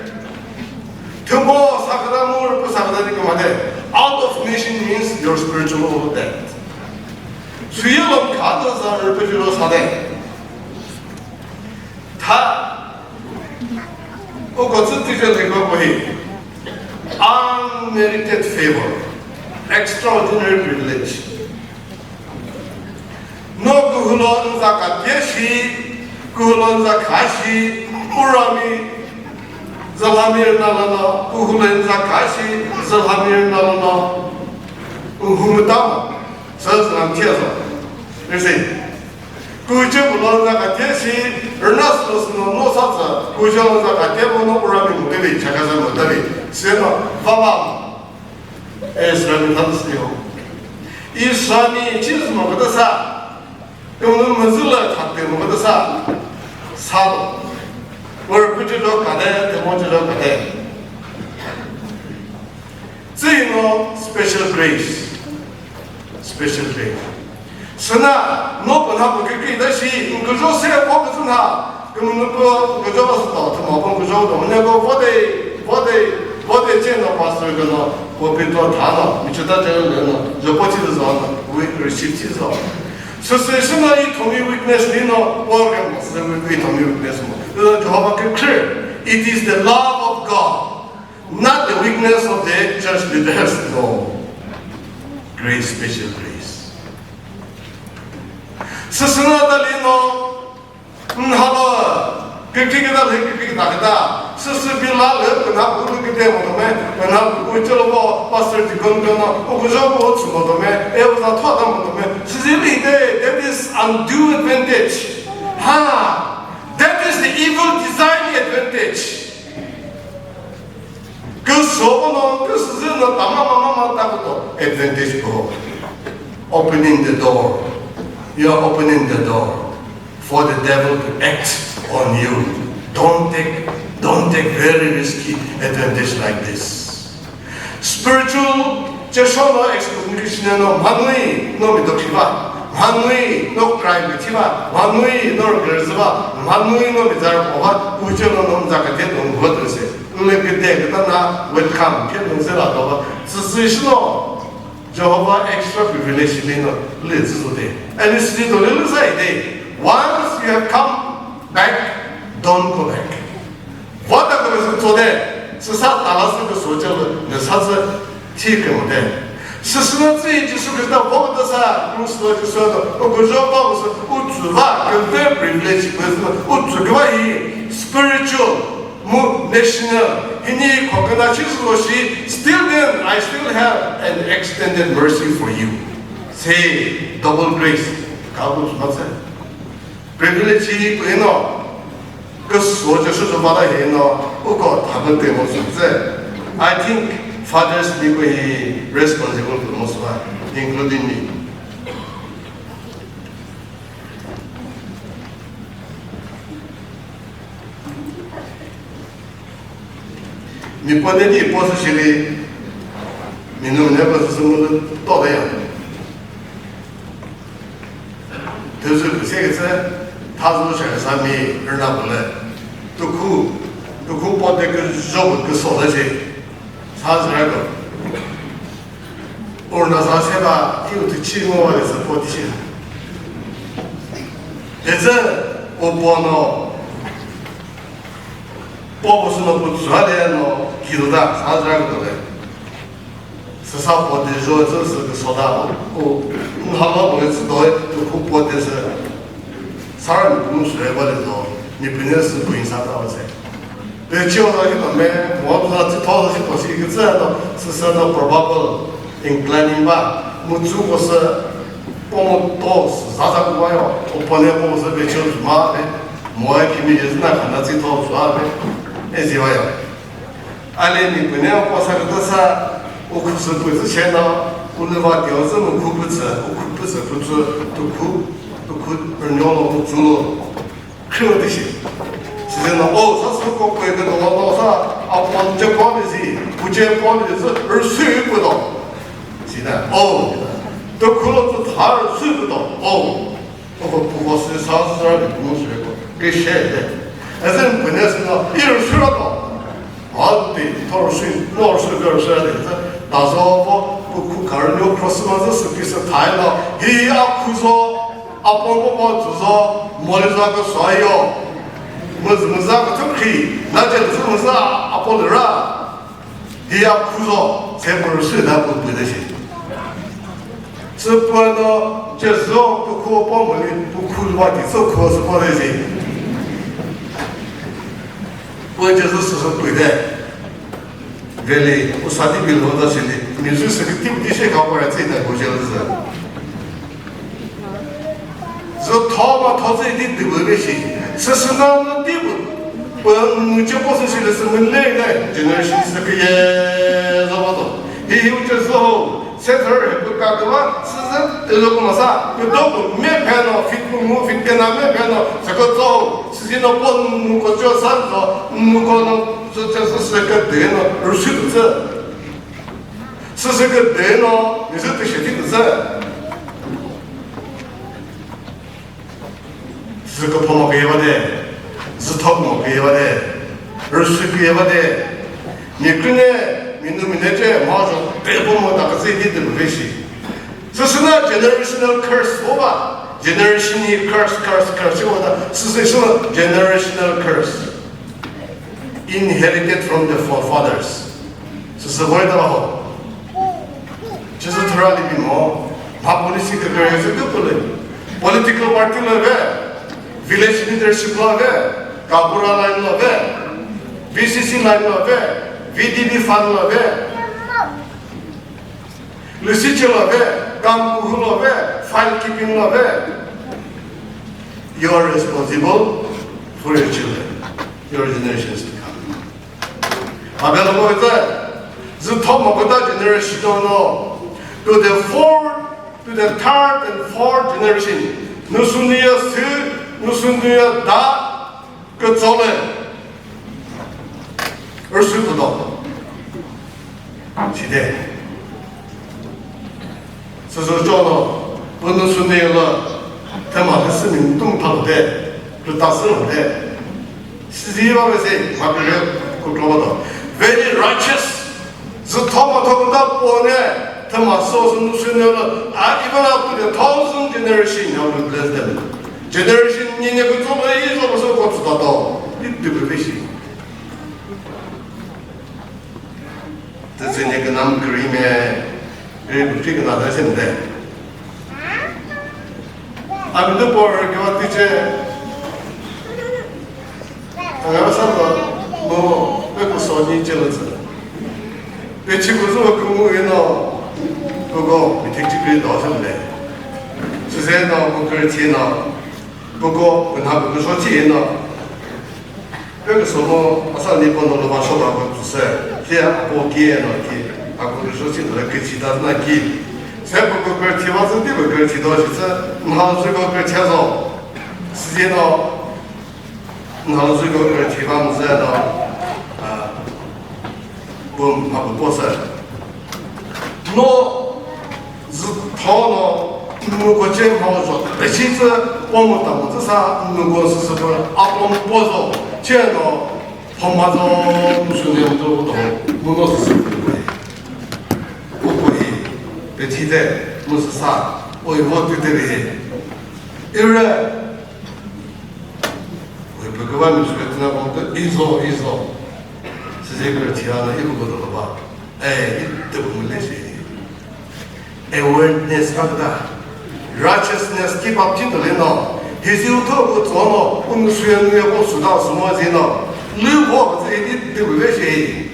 Thümo sakada mu rüpü sakada ni kümade. Out of nation means your spiritual death. Suye lo khada sa rüpü lo sade. Tha Uko tsü teacher lekwa kohi. Unmerited favor. Extraordinary privilege. No kuhulo nza katye shi, kuhulo nza kha shi, urami, zalami nalala, kuhulo nza kha shi, zalami nalala, uhumutama, sa zalam tiazo. You see? Kuche kulo za kathe shi, rüna sü sü no no sa tsü, kuche lo za kathe mo no urami mu tebi, chaka za mu tebi. Se no, vava. Israel mi than si yo. Israel mi chi zü mo kata sa, kümüzü müzü la thatte mo kata sa, sa do. Or kuche lo kate, te mo che lo kate. Tsü no special grace. Special grace. Süna, no pü na pü kükri da shi, nküjo se o küzü na, kümünu pü nküjo ba sü ta, thüma pü nküjo do, ne ko vote, vote, vote che no pastor ke no, pulpit to tha no, mi chuta che le no, jo po chi zo no, we receive chi zo. So, so, süna yi thomi weakness ni no, o ke mo, so we thomi weakness mo. Jehovah ke clear. It is the love of God. Not the weakness of the church leaders, no. Grace, special grace. Sasana tali no, nhalo, kiki kita le, kiki kita kita, Süsü bi la lü püna pülü küde mo tome, püna pü cholo bo pastor deacon kono, o kujo bo tsu mo tome, e uza thota mo tome, süsü bi de, that is undue advantage. Ha, that is the evil design advantage. Küso bo no, küsüzü no, tama mama ma ta kuto, advantage ko. Opening the door. You are opening the door for the devil to act on you. Don't take, don't take very risky advantage like this. Spiritual chesho no excommunication no mhanui no mi dokhiva, mhanui no crime thiva, mhanui no gerziva, mhanui no mi zar kova, uche no no zaka te no ngotse. Nle kete kete na welcome ke no zela kova. Sisi shino Jehovah extra privilege lino le tsüzode. And it's literally say, once you have come back, don't go back. Vata kore sü tsode, sü sa tala sü ke socha le, ne sa sü thi ke mo de. Sü sü na tsü Jisu Krista vo ta sa, Jisu Krista, o ko jo ba sü, u tsü va, ke privilege, u tsü ke va hi, spiritual, mu national, hini khokana chi zü lo shi, still then, I still have an extended mercy for you. Say, double grace. Ka bu ma se. Privilege hi pü no. Ke so je su ba da he no. U ko ta bu te mo su se. I think fathers ni ko hi responsible to mo su ba, including me. Mi pone di po sü shili, mi nu ne po sü mu to de ya. Tüzü küse küse, tazü shaka sa mi rüna pule. Tukhu, tukhu po de kü jobu kü so de shi. Sa zira ko. Urna sa seba, iu tu chi mo wa de sa po di shi. Eze, o po no. Popo sü no pu tsüha le no kilu ta sa zira küdo le. Süsa po de zho zü sü küso ta o, o, nhalo po le tsü do e, tu khu po de sü. Sara mi punu sü e ba le zo, mi pune sü pun sa ta o se. Pe chi o da ki to me, mo tu sa tsü tho sa si po si ki tsü no, süsa no probable inclining ba, mu tsü ko sü, po mo to sü za za ku ba yo, o po ne po sü pe chi o ma pe. Moe kimi yezü na khana tsü tho zho a pe, ezi va ya. Ale mi pune o posa küta sa, u khusü pü zü che na, u lü va tio zü mu khu pü zü, u khu pü zü pü zü, tu khu, tu khu, rünyo lo mu zu lo. Khrio di shi. Size na, o, sa su ko kwe ke do lo sa, a pon che pon zi, bu che pon zi, rü sü pü do. Si na, o, tu khu lo tu tha rü sü pü do, o. Oko puko sü sa sü ra de puno sü ko ke she de. Eze pune sü no ir sü ra to. A de tor sü, nor sü, gör sü de. Ta zo ko pu ku kar nyo cross ma sü ki sü thai no. Hi a khu zo, a po po po zu zo, mo le za ko so yo. Mu mu za ko tu khi, na je zu mu za a po le ra. Hiya khuzo, se pü sü da pü pü de shi. Sü pü no, che zo, pü khu po mo li, pü khu wa ti zo khu sü po de shi. Pü che zo sü sü pü de. Veli, u sa di bil ho da shi li, mi zu sü ki ti di she ka po ra tsi da go je lo zü. Zü tho ma tho zü di di bu be shi. Sü sü na na di bu. Pü nu che po sü shi le sü mün le ne. Generation sü ke ye za ba do. Hi hi u che zü ho. Se thor he pü ka do ba. Sü zü te lo ko ma sa. Pü do bu me phe no fit bu mu fit ke na me phe no. Sü ko zo. Sü zi no po nu ko cho sa zo. Nu ko no zo che sü sü ke de no. Ru shi du zü. Süsü küde no, mi zü tüshe thi tüzü. Süsü küpho mo küyeva de, züthok mo küyeva de, rüsü küyeva de, mi küne, mi nu mi ne che, ma zho, pe po mo ta küzü di de ve shi. Süsü na generational curse vo ba, generation curse, curse, curse, vo ta, süsü sü generational curse. Inherited from the forefathers. Süsü koi ta ho. Süsü thura libi mo. Ma policy kükre süsü kükre. Political party la ve. Village leadership la ve. Kabura line la ve. B C C line lü ve, V D B fund lü ve, lüsice lü ve, kam kuhu lü ve, file keeping lü ve. You are responsible for your children, your generations to come. Abela ko ita, zü thoma ko ta generation no, to the fourth, to the third and fourth generation. Nusü nü ya sü, nusü nü ya da, kütsole. Rüsü kudo. Side. Süzü chono, bunu sünüyela, tema hüsü min tung talo de, rütasü lo de. Sizi va ve se, ma bile kutlo do. Very righteous. Zü thoma thoma da pone, tema so sünüyela, a, even up to the thousand generation, I will bless them. Generation ni ne kutsole, izo so kutsu da do. It do be shi. Tütsü ne künam kürüme, kürü kükre künam da sende. Ami de por ke va tiche. Anga sa ba mo pe ku so ni che lo tsü. Pe chi ku zo ku mu ino. Ku go mi thik chi kri do sende. Süse no ku kürü chi no. Ku go ku na ku so chi no. Peküsü mo asa ni pono lo ba sho ba ko tsüse. Ki a ko ki e no ki. A ko sho chi no ki chi da na ki. Se ko ko kre chi wa zü ti ko kre chi do shi tsü. Nha zü ko kre chi zo. Si no. Nha zü ko kre chi wa mu ze no. A. Bum, ma bu po se. No, zü tho no, nu ko che ma zo. Pe chi tsü, po mo ta mo tsü sa, nu ko sü sü pü, a po mo po zo. Che no, po ma zo, nu sü ne mo to do. Mu no sü sü pü. Ku ko hi, pe chi te, mu sü sa, o i vo ti te ri. I re, Oi, peküva mi süketuna konto, izo, izo. Size kürüthi ana ibu kodo ba. Eh, ite bu mülesi. Awareness ka da. Righteousness ki bapti to le no. Hizi utho ko tsono, unu suya nuya ko suda sumo zino. Lu vo zi ite bu le shi.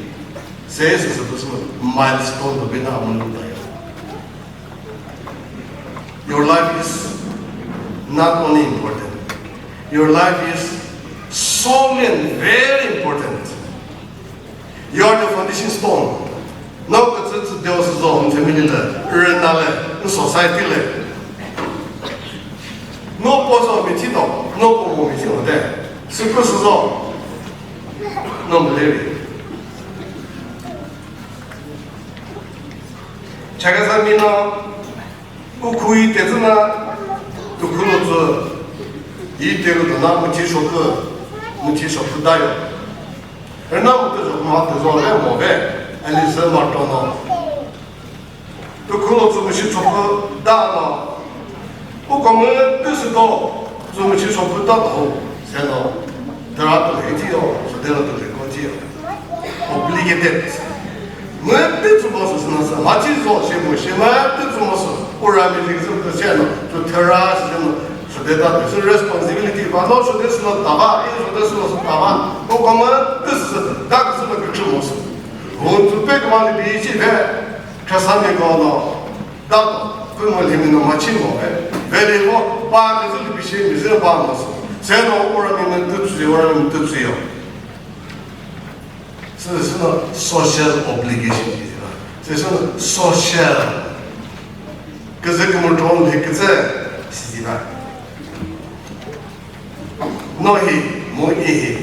Se se se bu sumo milestone to bina mulu da yo. Your life is not only important, your life is solely and very important. You are the foundation stone. No, it's, it's the also zone family le, rena le, society le. No, po so mi tino, no, po mo mi tino de. Super so. No, mo le. Chakasa mi no, ukhui tetsü na, tukhu lo tsü, yi te lo na, mu chi shoku, mu chi shoku da yo. Rena mu te zo, ma te zo le mo ve, ali se ma to no. Tukhu lo tsü mu chi shoku da no. Uko mütü sü do, zü mu chi shoku ta do, se no, tera tu he ti yo, so de lo tu he ko ti yo. Obligated. Mütü tsü mo sü sü na sü, ma chi zo, she mu, she mütü tsü mo sü, ura mi li zü tu se no, tu tera sü no, so de ta tu sü responsibility ba no, so de sü no ta ba, i so de sü no sü ta ba, uko mütü sü, da sü no kükre mo sü. Hun tu pe kma li bi chi ve, kasa mi ko no, Da, pü mo lhemi no ma chi mo, eh. Veli mo, pa mi zü lü bishi, mi zü ba mo sü. Se no ura mi mi tütsü, ura mi tütsü yo. Se, se no social obligation ki zina. Se, se no social. Küzü kümür ton lhe küzü, si zina. No hi, mo i hi.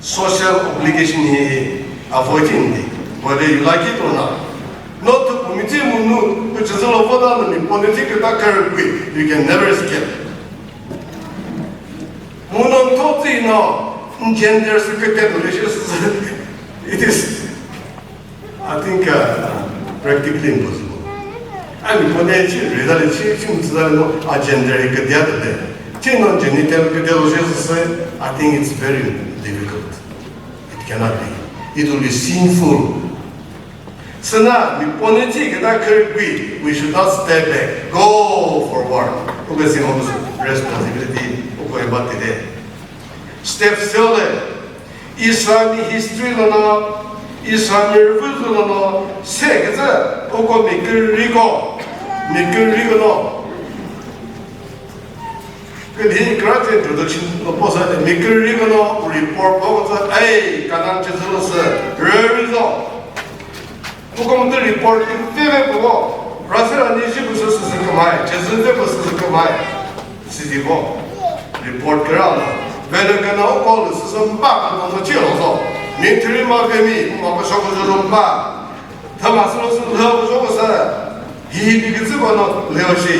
Social obligation hi avoid in di. Whether you like it or not. No to committee munu, which is all over the mi political that current way, you can never escape. Muno to ti no, gender secretary relations, it is I think, uh, practically impossible. I mean, when they change, really change, change, change, no, a gender, he could the other day. Change on genital, he could the other day, I think it's very difficult. It cannot be. It will be sinful. So now, we politics, that could be, we should not step back. Go forward. Okay, see, responsibility, okay, about today. Step still there. Israelmi history lüno, Israelmi rüvü lüno, se küzü, uko mi küriko, mi küriko no. Künhi karate introduction lo posa mi küriko no report lo küzü, ei, Canaan chizü lüsü, rüri zo. Uko mütü report küve küvo, Russia ani shi püsü süsü kümai, chizü ve püsü süsü kümai. Sidi vo report kürano. Vele kena uko lü süsü mba kena no chi lo zo. Mi thüri ma ve mi, ma pa shoko zo mba. Thüma sü lo sü lhü ko zo ko sa. Hi hi bi küzü ko no lhü shi.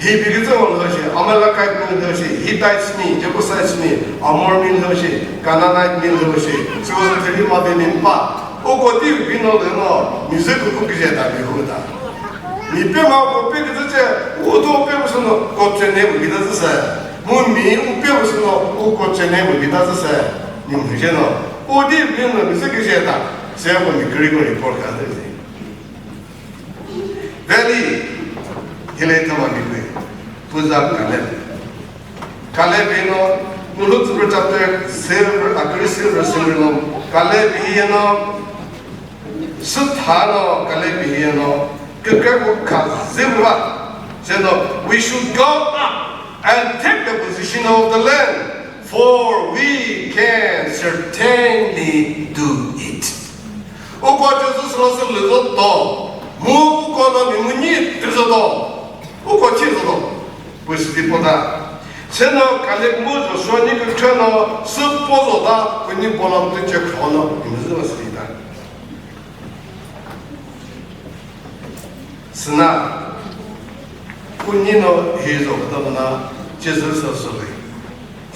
Hi bi küzü ko lhü shi. Amalekite mi lhü shi. Hittites mi, Jebusites mi, Amor mi lhü shi. Canaanite mi lhü shi. Sü ko sü thüri ma ve mi mba. Uko ti bi no lü no, mi zü kuku küzhe ta bi hu ta. Mi pe ma ko pe küzü che, u do pe bu sü no, ko che ne bu bi ta zü se. Mu mi u pe bu sü no, u ko che ne bu bi ta zü se. Ni mu je no, u di bi no mi zü küzhe ta. Se ko mi küriko report ka zü se. Veli, hile thüma mi kü. Puza Caleb. Caleb ino, Nulu Tsüpre chapter seven, aküri seven, seven no. Caleb ino, Süthano Caleb hihino, kükre ko kha zimva, seno, "We should go up and take the possession of the land, for we can certainly do it." Uko Jesu sülosü lüzo to, mu uko no mi mu nyi tüzo to, uko chi zo to, püsüti pota. Seno Caleb mu Joshua ni kükre no, sü pozo ta, kuni bolam tü che khrono, mi zü sita. Süna, kuni no hizo kütavüna, Jesu sü sülü.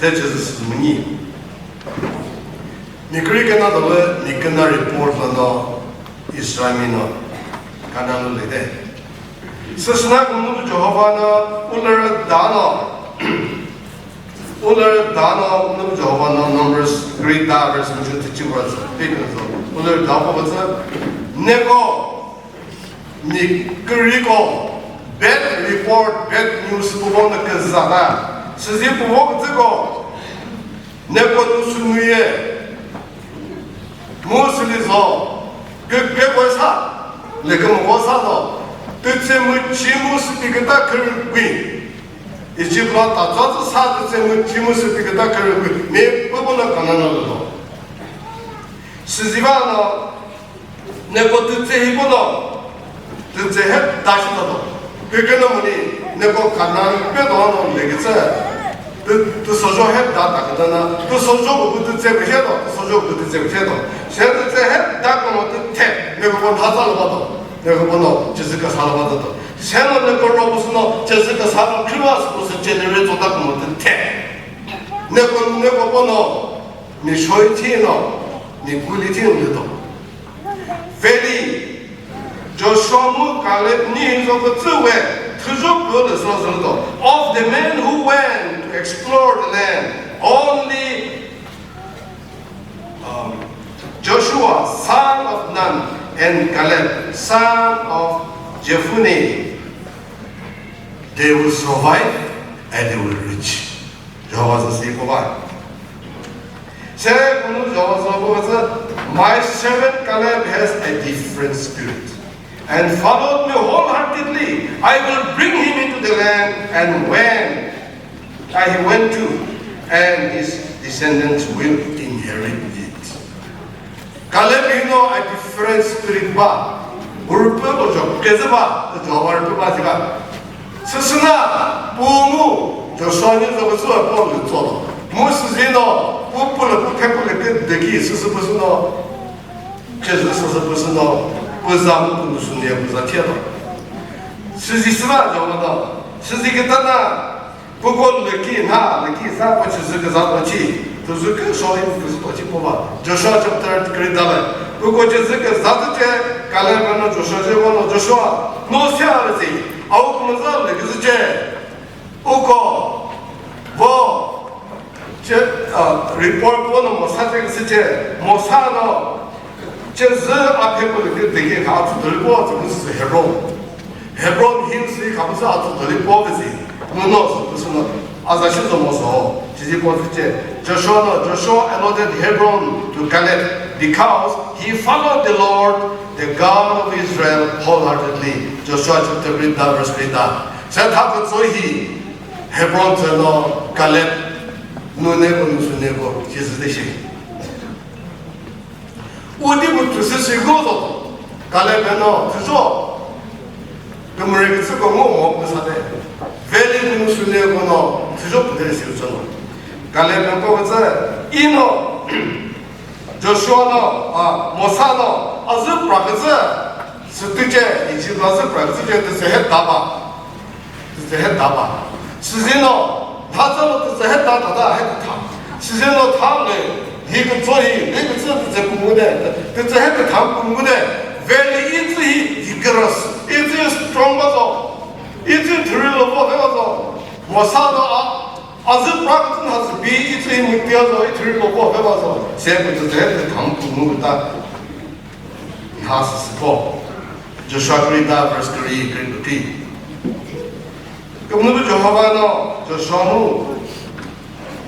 Te Jesu sü münyi. Mi kürikena dole, mi kena report lano, Israel mi no, Canaan lü lede. Süsüna kümünu Jehovah no, ulere dano, Ulü dano nüm Jehovah no Numbers kürü da verse müzhü tüchi verse pekünüzho. Ulü da ko küzü neko ni küriko bad report, bad news puvo nü küzata. Sizi puvo küzüko neko nü sünüye. Mu sülizo, kükre ko sa, lekümüko sa do, tütse müchi mu süpi küta kürükui. Egypt la tatsa tsü sa tütse müchi mu süpi küta kürükui. Mi püpü na Canaan lü do. Siziva no, neko tütse hi kono, Tütse he da shi tato. Kükre no muni, neko Canaan pe do no legi tsü. Tü, tü sojo he da ta küta na, tü sojo bu tütse be he do, tü sojo bu tütse be he do. She tütse he da ko no tü the, neko ko tha sa lo ba do. Neko ko no, Jesu ka sa lo ba do. She no neko ro bu su no, Jesu ka sa lo Christmas bu su generate zo da ko no tü the. Neko, neko ko no, ni shoi thi no, ni kuli thi no le do. Veli, Joshua mu Caleb ni zo ko tsü we, thüjo pü lü so zü to. Of the men who went to explore the land, only, um, Joshua, son of Nun, and Caleb, son of Jephunneh, they will survive and they will reach. Jehovah sü siko ba. Se kunu Jehovah sü ko sü, "My servant Caleb has a different spirit and followed me wholeheartedly. I will bring him into the land and when I went to, and his descendants will inherit it." Caleb hino a different spirit ba. Group ko jo keze ba, jo war ba ji ba. Süsüna, pu mu, Joshua ni zo ko zua ko lü zo. Mu süzino, pu pu le pu khe pu le ke de ki süsü pu süno. Ke süsü pu süno, pu za mu pu süne pu za thiya do. Süzi süna jo ma do. Süzi ke ta na, Pu ko lü ki na, lü ki sa ko chizü küza to chi. Tüzü kü shoi küzü to chi po ba. Joshua chapter kri da le. Pu ko chizü küza to che, Caleb no Joshua je ko no Joshua. No sia le zi. Au ko za le küzü che. U ko. Vo. Che, a, report ko no Mosa che küzü che. Mosa no. Chizü a phe ko lü ki de ki ka tu de ko tu Hebron. Hebron Hills hi kha püsü atsu tholi po püsü, mu no sü püsü no, a za shi zo mo so. Sizi po süce, Joshua no, Joshua allotted Hebron to Caleb because he followed the Lord, the God of Israel, wholeheartedly. Joshua chapter three da, verse three da. Seta kütso hi Hebron tsü no Caleb nune ko nusune ko, sizi de shi. Udi bu tüsü siko zo. Caleb no tüso. Kümüre kütsü ko ngo mo küsa de. Veli nusune ko no tüso püdere si utsano. Caleb ko kütsü ino Joshua no, a, Mosa no, azü pra kütsü. Sütüce, Egypt la zü pra kütsü ce tüsü he daba. Tütse he daba. Sizino, tha tsalo tütse he ta ta ta he ta. Sizino tha le, hi kütso hi, hi kütso tütse püngu de, tütse he ta püngu de. Veli itsi hi vigorous, itsi strong ba zo, itsi thüri lo po ba zo. Mosa no a, azü pra kütso na zü bi itsi hi mütia zo, i thüri lo po ba zo. Se kütse he ta püngu ta. Tha sü sü po. Joshua kri ta verse kri, kri kri. Kümünu Jehovah no Joshua mu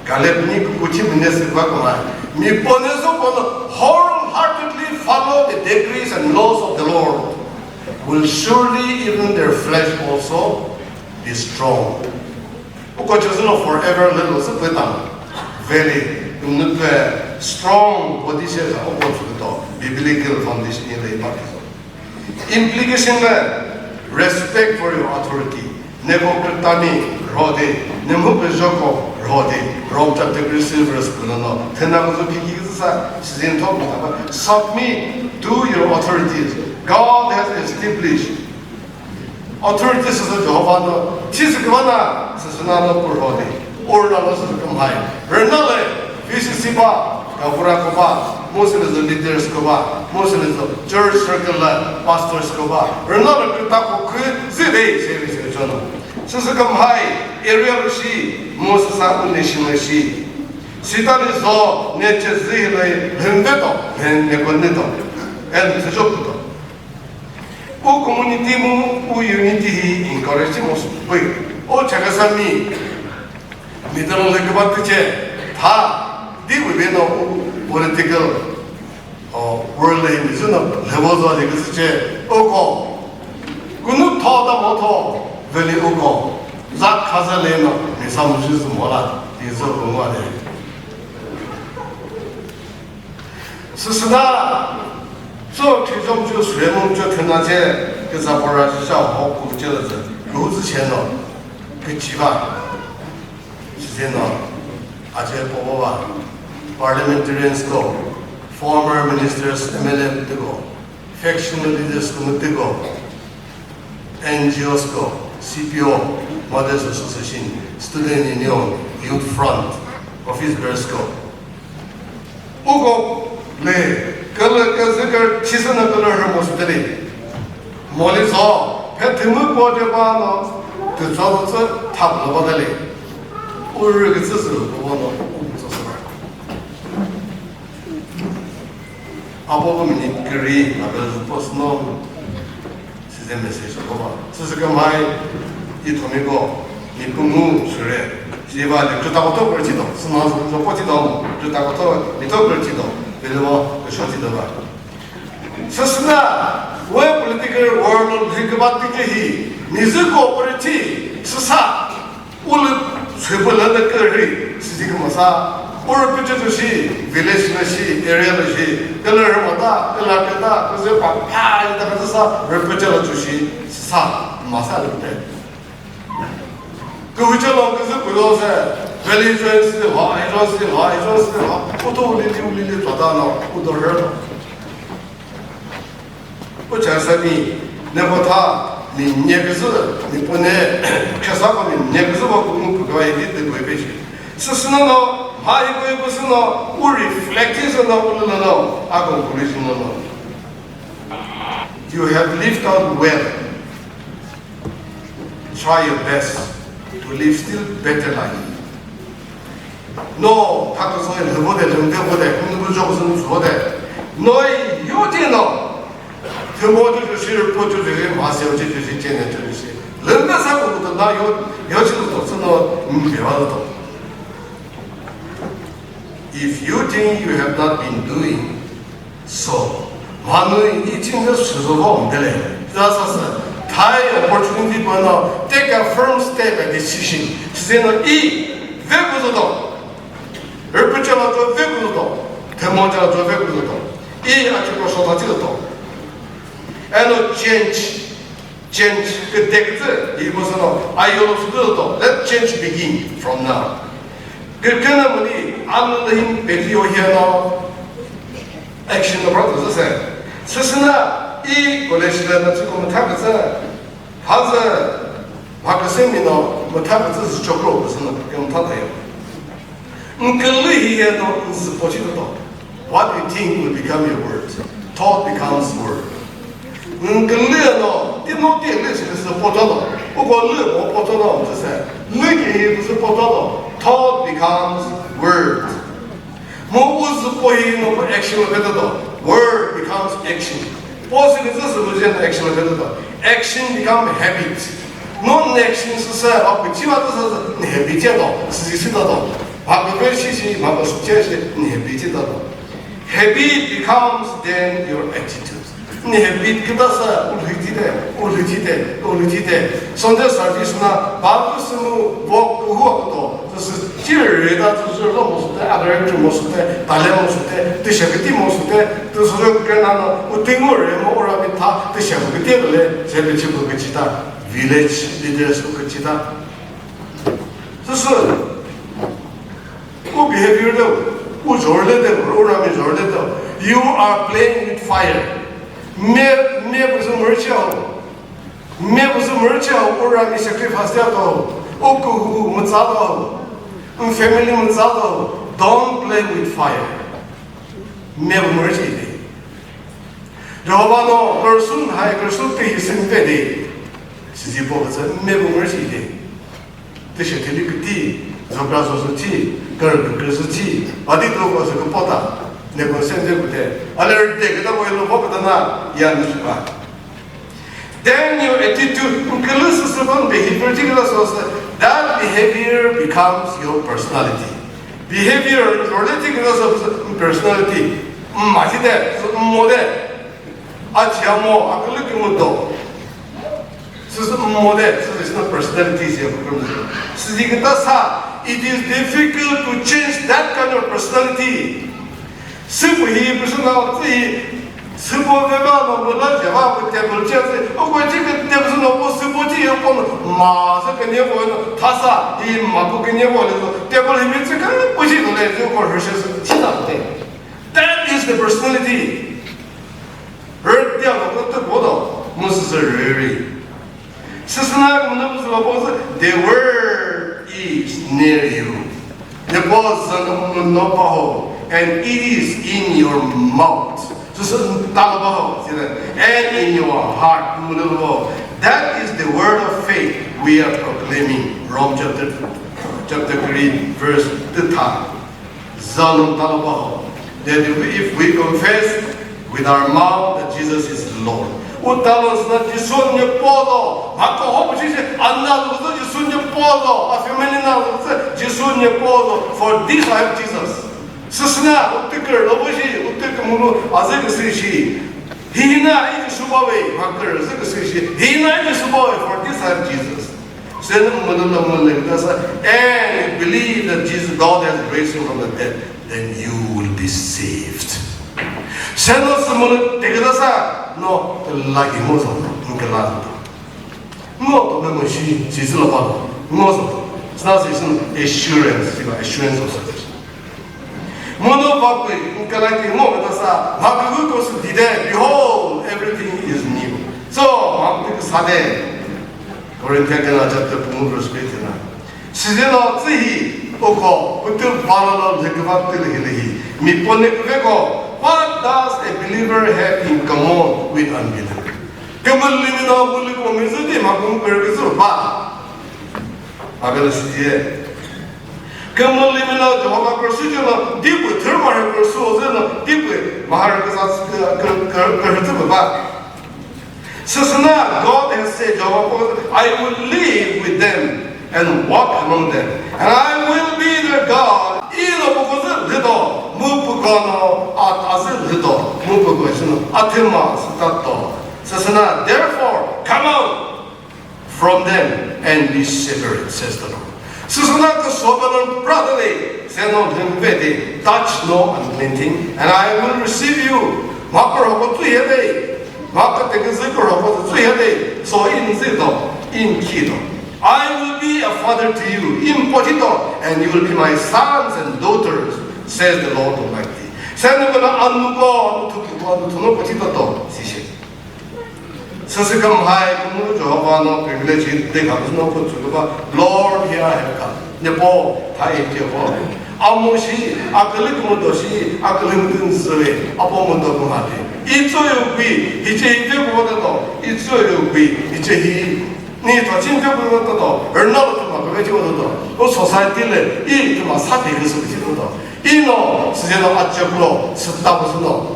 Caleb ni kukuchi mine sü va kumai. Mi pone so pone wholeheartedly follow the decrees and laws of the Lord. Will surely even their flesh also be strong. Uko Jesu no forever lelo sü pütang. Veli, ümnüpü strong body she za uko chuküto. Biblical foundation ile ipa kizo. Implication le, respect for your authority. Neko kritami rhode, nemu pejoko rhode. Rome chapter three verse kuno no. Thena kuzo kiki kuzo sa, sizin thok na ba. Submit to your authorities. God has established Authority süsü Jehovah no, thisi küvana, süsü na no purho de, urna no süsü kümhai. Rüna le, V C C ba, gavura ko ba, Muslim leaders ko ba, Muslim church circle la pastors ko ba, rüna le küta ko kü zi de, se vi se chono. Süsü kümhai, area lo shi, Muslim sa un nation lo shi. Sitani zo, ne che zi le, hünde to, hünde ko ne to, en tüjo to. U community mu, u unity hi encourage mo sü pü. O Chakhesami, middle le küba tüche, tha, di we be no u political, o, world le mi zü no level zo de küsüche, o ko. Kunu tho da mo tho, veli o ko. Za khaza le no, mi sa mu zü zü mo la, di zo ko mo de. Süsüna, so, thizom ju, süremong ju, thüna che, küzapora ju, sha, ho, ku, che, la, ze, lu, zü, che, no, küchiva, size, no, aje, povo, va, parliamentarians, ko, former ministers, M L A, mütüko, factional leaders, ko, mütüko, N G Os, ko, C P O, Mothers Association, Student Union, Youth Front, office bearers, ko, Uko le kala kazükar chisana kala ramo sutele. Moli zo, phe thimu po de ba no, tütsa tsa thap lo ba dale. Uru kütsü sü lo ba no, um tsa sü. Apo ko minute kiri, abel post no. Size message ko ba. Süsü kümhai, i thomi ko, mi püngu süre. Siva le, juta ko to kürü chido. Sima zo po chido mo. Juta ko to, mi to kürü chido. Bele mo, kü sho chido ba. Süsüna, we political world lo lhi küba tike hi. Mi zü ko kürü chi, süsa. Ulu swepo la da kürü, sisi kümasa, u rüpüche tüshi, village la shi, area la shi, kala rümata, kala kata, kazü pa, pa, ita kazü sa, rüpüche la tüshi, sa, masa rüpüte. Kü huche lo kazü kulo se, valley agency ha, agency ha, agency ha, uto ulili ulili tada na, uto rüpü. Ucha sami, ne kotha, mi nyeküzü, mi pone, khesa ko mi nyeküzü va kumu pükava yedi de boy peji. Süsüna no, ha iko iko süno, u reflect süno, u lüno, a conclusion no. You have lived out well. Try your best to live still better life. No, thaküzü lhüvo de, lhüngde vo de, kümüzü joküzü nüzü vo de. Noi yo di no. Thümo ju ju shi, rüpo ju ju shi, ma se ju ju shi, chene ju ju shi. Lhüngde sa ko to na yo, yo chi to sü no, mi va to. If you think you have not been doing so, manu i chinga süzüvo ndele. That's a thai opportunity pano take a firm step and decision. Sino i ve kuzuto. Repucha la to ve kuzuto. Temocha la to ve kuzuto. I achi ko sota chizuto. Eno change, change ke dekze, i ko sono, ayo lo sudo to. Let change begin from now. Ke kena muni, anu hin peti o hiano. Action no brother se. Sesena, i college le na chiko mutha ke se. Haze, makasemi no mutha ke se chokro ke se no ke mutha tayo. Nkülü hiye no nsüpochi to. What you think will become your word. Thought becomes word. Nkülü no, ti no ti lü sü sü poto no. Uko lü mo poto no, sü se. Lü ki hi sü poto no. Thought becomes word. Mo u sü po hi no action lo peto. Word becomes action. Po sü ni sü sü mu jen action lo peto. Action become habit. Non action sü se, a, pü chiwa to sü, ni habit che to, sü si to to. Ba ko pe shi shi, ba ko su che shi, ni habit che to to. Habit becomes then your attitude. Ni habit kita sa, u lhi ji te, u lhi ji te, u lhi ji te. Sunday service na, ba ko sü mu, bo ko hu ko to, to sü chi re ta, to sü lo mo su te, a re mo su te, ta le mo su te, te she ke ti mo su te, to sü ke na no, u ti ngo re mo ra mi ta, te she ke ti le, se le chi ko ke chi ta. Village leaders ko ke chi ta. Süsü, u behavior de, u zhorüle de, u rami zhorüle de. You are playing with fire. Me, me bu sü mürüchao. Me bu sü mürüchao, u rami sacrifice de to. U kuhu mütsa to. U family mütsa to. Don't play with fire. Me bu mürüchi de. Jehovah no, kürüsun hai kürüsun te hi sün pe de. Sizi po kütsü me bu mürüchi de. Tüshe thili küti, zobra zosü chi, kür küküsü chi, pati kro ko sü küpota, ne ko sende kute, aler de küta ko lo pota na, ya ni ba. Then your attitude, külü sü sü ban behavior chi küla so sü, that behavior becomes your personality. Behavior, your chi küla so sü personality, ma chi de, so mo de, a chi mo, a külü ki mo do. Süsü mo de, süsü is not personality is your problem. Süsü kita sa, it is difficult to change that kind of personality. Süpü hi personal, süpü hi, süpü ve ba no, bu la java, bu table chair, o ko chi ke table no, bu süpü chi yo ko ma, sü ke ne ko no, thasa, hi ma bu ke ne ko le, table hi mi chi ka, bu chi no le, ko rüshe sü chi na te. That is the personality. Rütia ko to bodo, mu sü rüri. Süsüna kümüna püsüla püsü, the word is near you. The word is in your mouth, and it is in your mouth. Süsü talo baho, and in your heart. That is the word of faith we are proclaiming. Rome chapter, chapter three, verse two. Zalung talo baho. That if we, if we confess with our mouth that Jesus is Lord. U talo sna Jisu nye podo. Mako ho bu chiche anna lu Jisu nye podo. A family na lu Jisu nye podo. For this I have Jesus. Süsna u tikir lo bu shi, u tikir mulu azek si shi. Hina i Jisu bawe, makir zek si shi. Hina i Jisu bawe, for this I have Jesus. Seno mülülo mülü kütasa, and you believe that Jesus, God has raised him from the dead, then you will be saved. Seno sü mülü te kütasa, no, lagi mo zo, no, mükela zo. Ngo to me mo shi, shi zü lo ba, ngo zo. Sna si sü assurance, si ba assurance of salvation. Mono vakui, nkalaki ngo kata sa, vakui ko su dide, behold, everything is new. So, mam tik sade. Corinthians kena chapter four verse eight na. Sizeno tsihi, oko, utu balalo lekva tilihi lihi. Mi pone kuveko, what does a believer have in common with unbeliever? Kemulimi no muli ko mizudi ma kum kergizu ba. Abela siye. Kümülimino Jehovah kürüsü jüno, dipü thürma rhü kürüsü ozüno, dipü maha rhü küsa, kü-, kü-, kü-, kürütsü pü ba. Süsüna, God has said, Jehovah, "I will live with them and walk among them, and I will be their God." Ino pü küzü lüto, Athema sitato. Sasana, therefore, come out from them and be separate, says the Lord. Sasana ka sobanon brother, say no him vete, touch no unclean thing, and I will receive you. Maka roko tu yede. Maka teke ziko roko tu yede. So in zito, in kido. I will be a father to you, in potito, and you will be my sons and daughters, says the Lord Almighty. Send them anu ko, anu thuki ko, anu thuno potito to, sishe. Sasakam hai kumu Jehovah no privilege de ka no ko tsuba, Lord, here I have come. Nepo, thai Jehovah. Amoshi, akali kumu doshi, akali mutun zwe, apo mudo kumate. Itso yo bi, iche ite ko to, itso yo bi, iche hi. Ni to chin pe ko to, erna lo to ma ko ve to. O society le, i to ma sa pe ko su to. I no, sije no a chok lo, sita ko su no.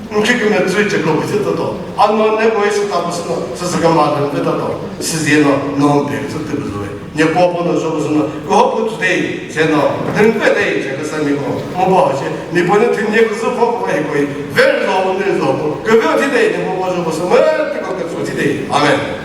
Nki kümüzü ceklo bizi tato. Ano ne boy sita bizi no, sisi kama dön de tato. Sizi no, no de bizi de bizi we. Ne po po no so bizi no. Ko ho ko today, se no. Dün pe de, se ka sa mi ko. Mo ba se, mi po ne tin ne ko so po ko he ko. Very low, very low. Ko ve ti de, ne mo ba so bizi mo, te ko ke so ti de. Amen.